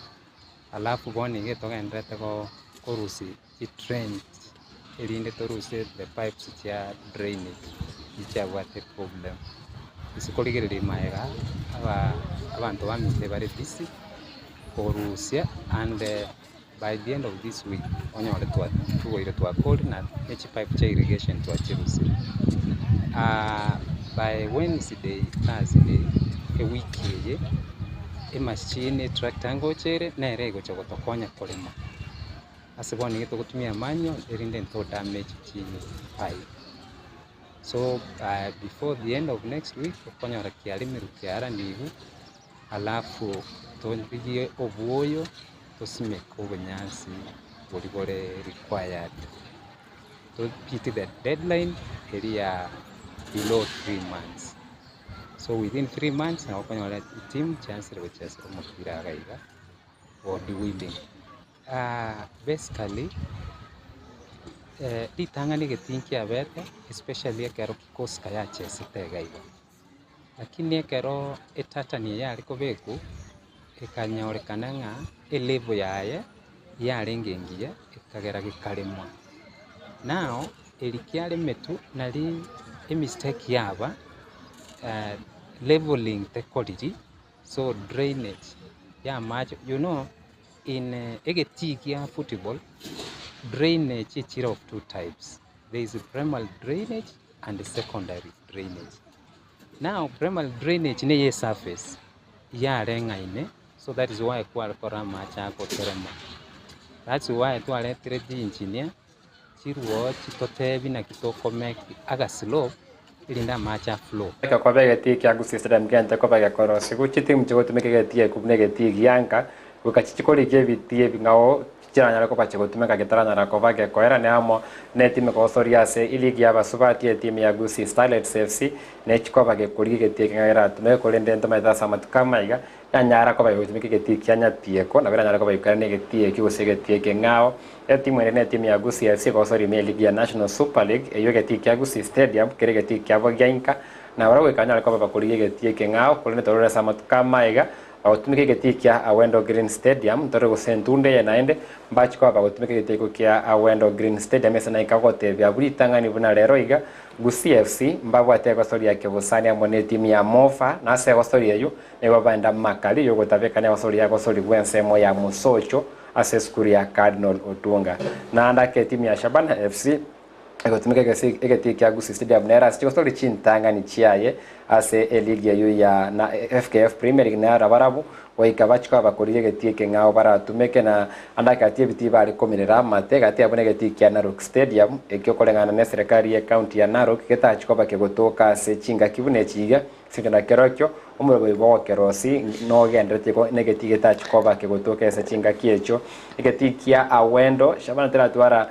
alafu bono iga etogendererete korusia chitrench erinde torusie the pipes chia drainage echi chiabwate problem. Ase korigereria magega aba abanto baminto bare busy korusia and by the end of this week onyore twatoire twakorire na chipipe chia irrigation twachirusirie. By Wednesday, Thursday ewiki eye, emachine etractor ngocha ere nere egocha gotokonya korema. Ase bono nigo togotumia manual erinde nto damage chipipe. So before the end of next week okonyora kiaremirwe kiaranigwe alafu torigie obwoyo tosimeke obonyansi boria bore required. To beat the deadline eria ya below 3 months. So within 3 months nabo okonyora etimu chiansire gochesera omopira iga iga God willing. Basically ritang'ani egetii nkiabete especially ekero kikosi yachesete iga iga. Lakini ekero etatani eye yare kobekwa, ekanyorekana ng'a elevel yaye yarenge engiya ekagera gekaremwa. Now eri kiaremetwe nari emistake yaba leveling tekoriri so drainage ya amache you know in egetii kia football drainage echire of two types, there is primary drainage and secondary drainage. Now primary drainage neye esurface yareng'aine so that is why kware kora amache agoterema. That's why twaretire chiengineer chiruo chitotebi naki tokomake agaslope erinde amache aflow. Eke koba egetii kia Gusii Stadium gento koba gekorosigu chitimu chigotumeka egetii eke buna egetii gianka goika chichikorigia ebitii ebing'ao chiranyare koba chigotumeka getaranyara koba gekoera ne amo na etimu ekogosoria ase eligi ya abasubati etimu ya Gusii Starlets FC nechikoba gekorigia egetii eke ng'a geratumeke korende ntomaete ase amatuko amaiga yanyara koba gegotumeka egetii kia Nyatieko nabo eranyare koba gekoera na egetii eki gose egetii ekeng'ao. Etimu ere na etimu ya Gusii FC egosoria ime eligi ya National Super League eywo egetii kia Gusii Stadium kere egetii kiabo gia inka na barabwo goika banyare koba bakorigia egetii ekeng'ao korende torore ase amatuko amaiga bagotumeka egetii kia Awendo Green Stadium ntorore gose entunde eye naende mbachi koba bagotumeka egetii ekio kia Awendo Green Stadium ase naika gotebia abwo ritang'ani buna rero iga Gusii FC mbabwate egosoria kebosani amo na etimu ya Mofa na ase egosoria eywo nigo baenda makari yogotabekana egosoria yagosorigwa ensemo ya Mosocho ase esukuru ya Cardinal Otunga. Naende ake etimu ya Shabana FC egotumeka egesi egetii kia Gusii Stadium nere ase chigosori chintang'ani chiaye ase eligi eyio ya na FKF Premier League nere barabwo goika bachie koba bakorigia egetii ekeng'ao baratumeke na ande agati ebitii bare komerera amate gati abwo negetii kia Narok Stadium ekio koreng'ana na eserekari ye county ya Narok getachi koba kegotoka ase chingaki buna echi iga Sinto na kerokio, omorwoti bw'ogokerosi nogendererete negetii getachi koba kegotoka ase chingaki echio. Egetii kia Awendo, Shabana teratwara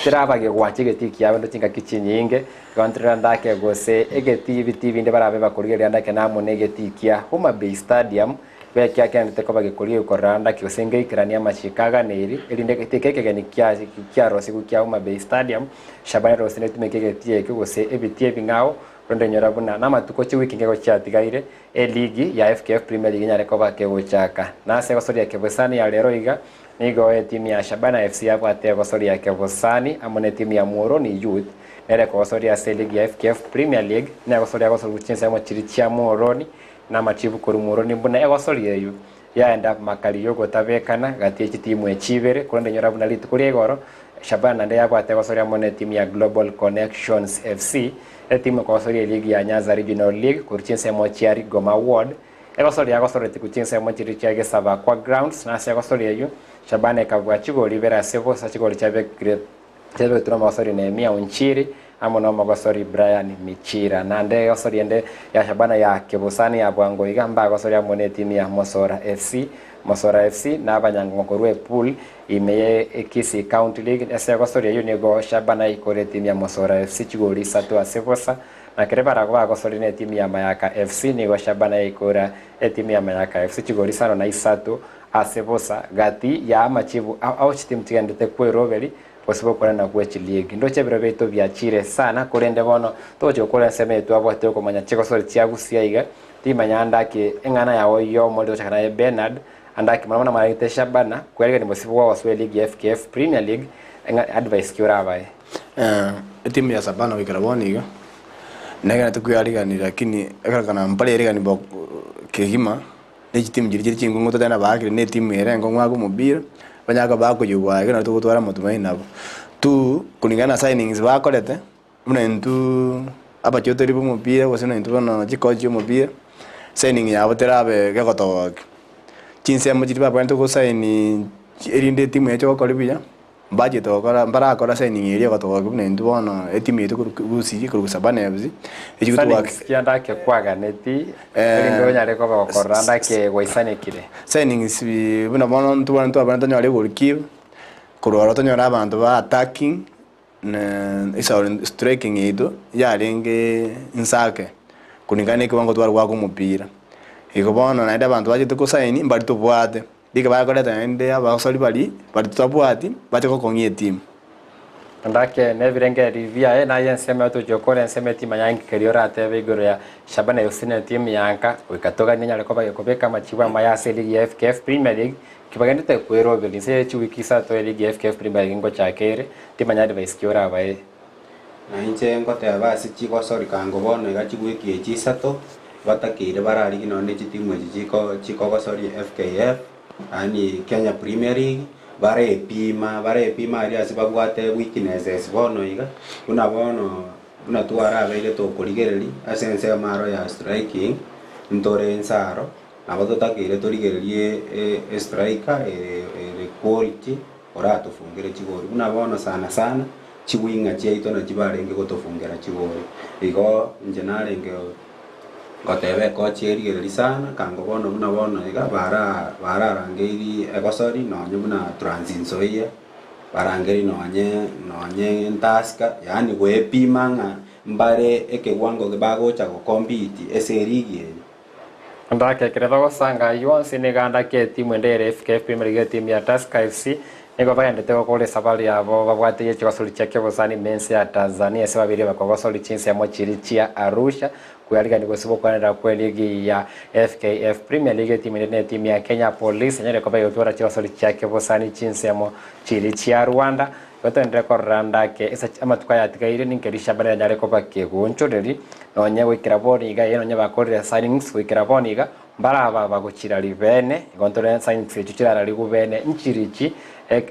teraba gegwacha egetii kia Awendo chingaki chinyinge, igo nterera ndake gose egetii ebitii binde barabe bakorigereria ndake namo negetii kia Homa Bay Stadium bekia kegendererete koba gekorigereria korora ndake gose ngeikeranie amachiko aganeiri erinde egetii eke ekegeni kia kiarosigwe kia Homa Bay Stadium, Shabana erosie netumeke egetii ekio gose ebitii ebing'ao Rende inyora buna namatuko chiwiki nkego chiatigaire, eligi ya FKF Premier League enyare koba kegochaka. Na ase egosoria kebosani ya rero iga, nigo etimu ya Shabana FC yabwate egosoria kebosani amo netimu ya Muhoroni Youth nere ekogosoria ase eligi ya FKF Premier League negosoria gosorigwa chinsemo chiria chia Muhoroni na amachibu korwa Muhoroni buna egosoria eyio yaenda makari yogotabekana gati ye chitimu echi ibere korende inyora buna rituko ria igoro Shabana naende yabwate gosoria amo netimu ya Global Connections FC, etimu ekogosoria eligi ya Nyanza Regional League korwa chinsemo chia Rigoma Ward. Egosoria yagosoretie korwa chinsemo chiria chia Gesabakwa Grounds na ase egosoria eyio Shabana ekabua chigori ibere ase bosa chigori chiabekire chiabegetwe nomogosori Nehemia Onchiri amo nomogosori Brian Michira. Naende egosoria ende ya Shabana ya Kebosani ya bwango iga mbagosoria amo netimu ya Mosora FC. Mosora FC na abanyangongo korwa epool ime ye Kisii County League. Ase egosoria eyio nigo Shabana yaikore etimu ya Mosora FC chigori isato ase bosa. Na kere barabwo bagosoria netimu ya Mayaka FC nigo Shabana yaikora etimu ya Mayaka FC chigori isano na isato ase bosa. Gati ya amachibu ao chitimu chigendete kweroberi. gose bokorana gwe chiligi. Ndoche ebiro biaito biachire sana korende bono togochia gokora ensemo eye twabwate okomanya chigosori chia Gusii aiga timanya ande ake eng'ana yao y'omorero gochaka naye Bernard ande ake mono mono maragete Shabana kwerigani bosibwa bwa gosoa eligi ya FKF Premier League eng'a advice ki orabae? Etimu ya Shabana goikera bono iga, negenete kwearigania lakini ekerekana mpare erigani bo kegima, ne chitimu chiria chire chinkong'u totari nabaakire na etimu ere enkong'u ake omobira, banyare koba bakoyigwa iga nabo togotwara amatumaini nabo. Tu kulingana na signings bakorete, buna intwe abachotori ba omopira gose buna intwe bono chicoach chia omopira, signing yabo terabe gegotogokia. Chinsemo chiria babwenerete gosign erinde etimu yaye gokora buya. Mbachete gokora, mbarakora signing eria egotogokia buna intwe bono etimu yaito korwa Gusii, korwa Shabana FC, echi gotwaka. Signings ki ande ake kwaganeti erinde onyare koba gokorora ande ake gwaisanekire? Signings buna bono intwe bono twabana tonyore egolikipa, korwa ororo tonyore abanto ba attacking, na esaro striking yaito yarenge nsake kulingana na ekewango tware goaka omopira. Igo bono naende abanto bachete gosign mbari tobwate. Nigo bakoreta naende abasori baria baria totabwati bache gokong'ia etimu. Ndake nebirengererio biaye naye ensemo otochie gokora ensemo etima ya nka keria oratebe igoro ya Shabana FC na etimu ya nka goika toganie enyare koba gekobeka amachibu amaya ase eligi ya FKF Premier League kibagendete kweroberia inse ye chiwiki isato eligi ya FKF Premier League ngochaka ere timanya advice ki orabae. Na inche ngoteba ase chigosori kango bono iga chigwiki echi isato, batakeire bararigie nonye ne chitimu echi chiko chikogosoria FKF, yaani Kenya Premier League, barepima barepima aria ase babwate weaknesses bono iga, buna bono buna twarabeire tokorigereria ase ensemo aro ya striking, ntore inse aro, nabo totakeire torigererie e- estriker ere ere quality. oratofungere chigori, buna bono sana sana chigwing'a chiaito nachio barenge gotofungera chigori. Igo inche narenge goteba ekochi erigereria sana, kango bono buna bono iga bara bararangeiri egosori nonye buna Trans Nzoia, barangeri nonye nonye Tusker, yaani goepima ng'a mbare ekewango bagocha gocompete ase eligi eye. Ndake bagosanga ayio onsi nigo andake etimu ende ere FKF Premier League etimu ya Tusker FC nigo bagendete gokora esabari yabo babwate ye chigosori chia kebosani ime ense ya Tanzania ase babere bakogosori chinsemo chiria chia Arusha kwearigania gose gokwanera kwe ligi ya FKF Premier League etimu ende ne etimu ya Kenya Police enyare koba egotwara chigosori chia kebosani chinsemo chiria chia Rwanda. Igo toenderere korora ndake ase amatuko aya atigaire ninki Shabana eranyare koba kegoonchoreri, nonye goikera bono iga, ee, nonye bakorire signings goikera bono iga, mbaraba bagochira ribene, igo ntore signings echio chirararigwe bene nchirichi,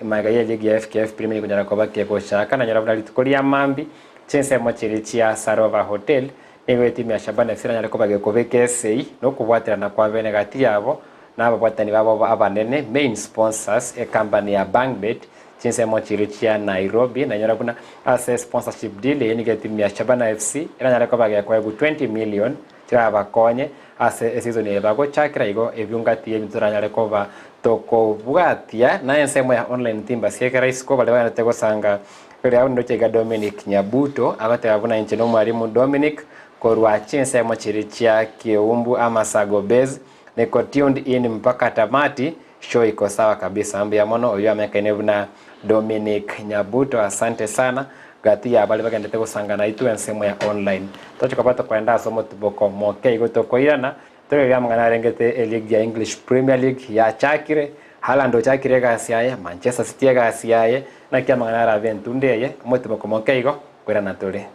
magega ye ligi ya FKF Premier League konyara koba kegochaka, nanyora buna rituko ria mambia, chinsemo chiria chia Sarova Hotel, nigo etimu ya Shabana FC eranyare koba gekobeka esegi, na okobwaterana kwa bene gati yabo, na ababwatani babo abanene, main sponsors, ecompany ya Bangbet, Chinsemo chiria chia Nairobi nainyora buna ase sponsorship deal eye nigo etimu ya Shabana FC eranyare koba gekoegwa 20 million chirabakonye ase eseason eye bagochakera igo ebio ngati y'ebinto toranyare koba tokobwatia na ensemo ya online timba siekera isiko baria bagenderete gosanga riria ndoche iga Dominic Nyabuto agoteba buna inche nomwarimu Dominic korwa chinsemo chiria chia Kiumbu Amasago base niko tuned in mpaka tamati Show iko sawa kabisa mbuya mono oyio amekaine buna Dominic Nyabuto asante sana gati ya baria bagendete gosanga naitwe ensemo ya online toche koba tokoenda ase omotuboko moke igo tokoirana torerie amang'ana arengete eleague ya English Premier League yachakire Haaland ochakire egasi yaye Manchester City egasi yaye naki amang'ana arabe entunde eye omotuboko moke igo koirana tore.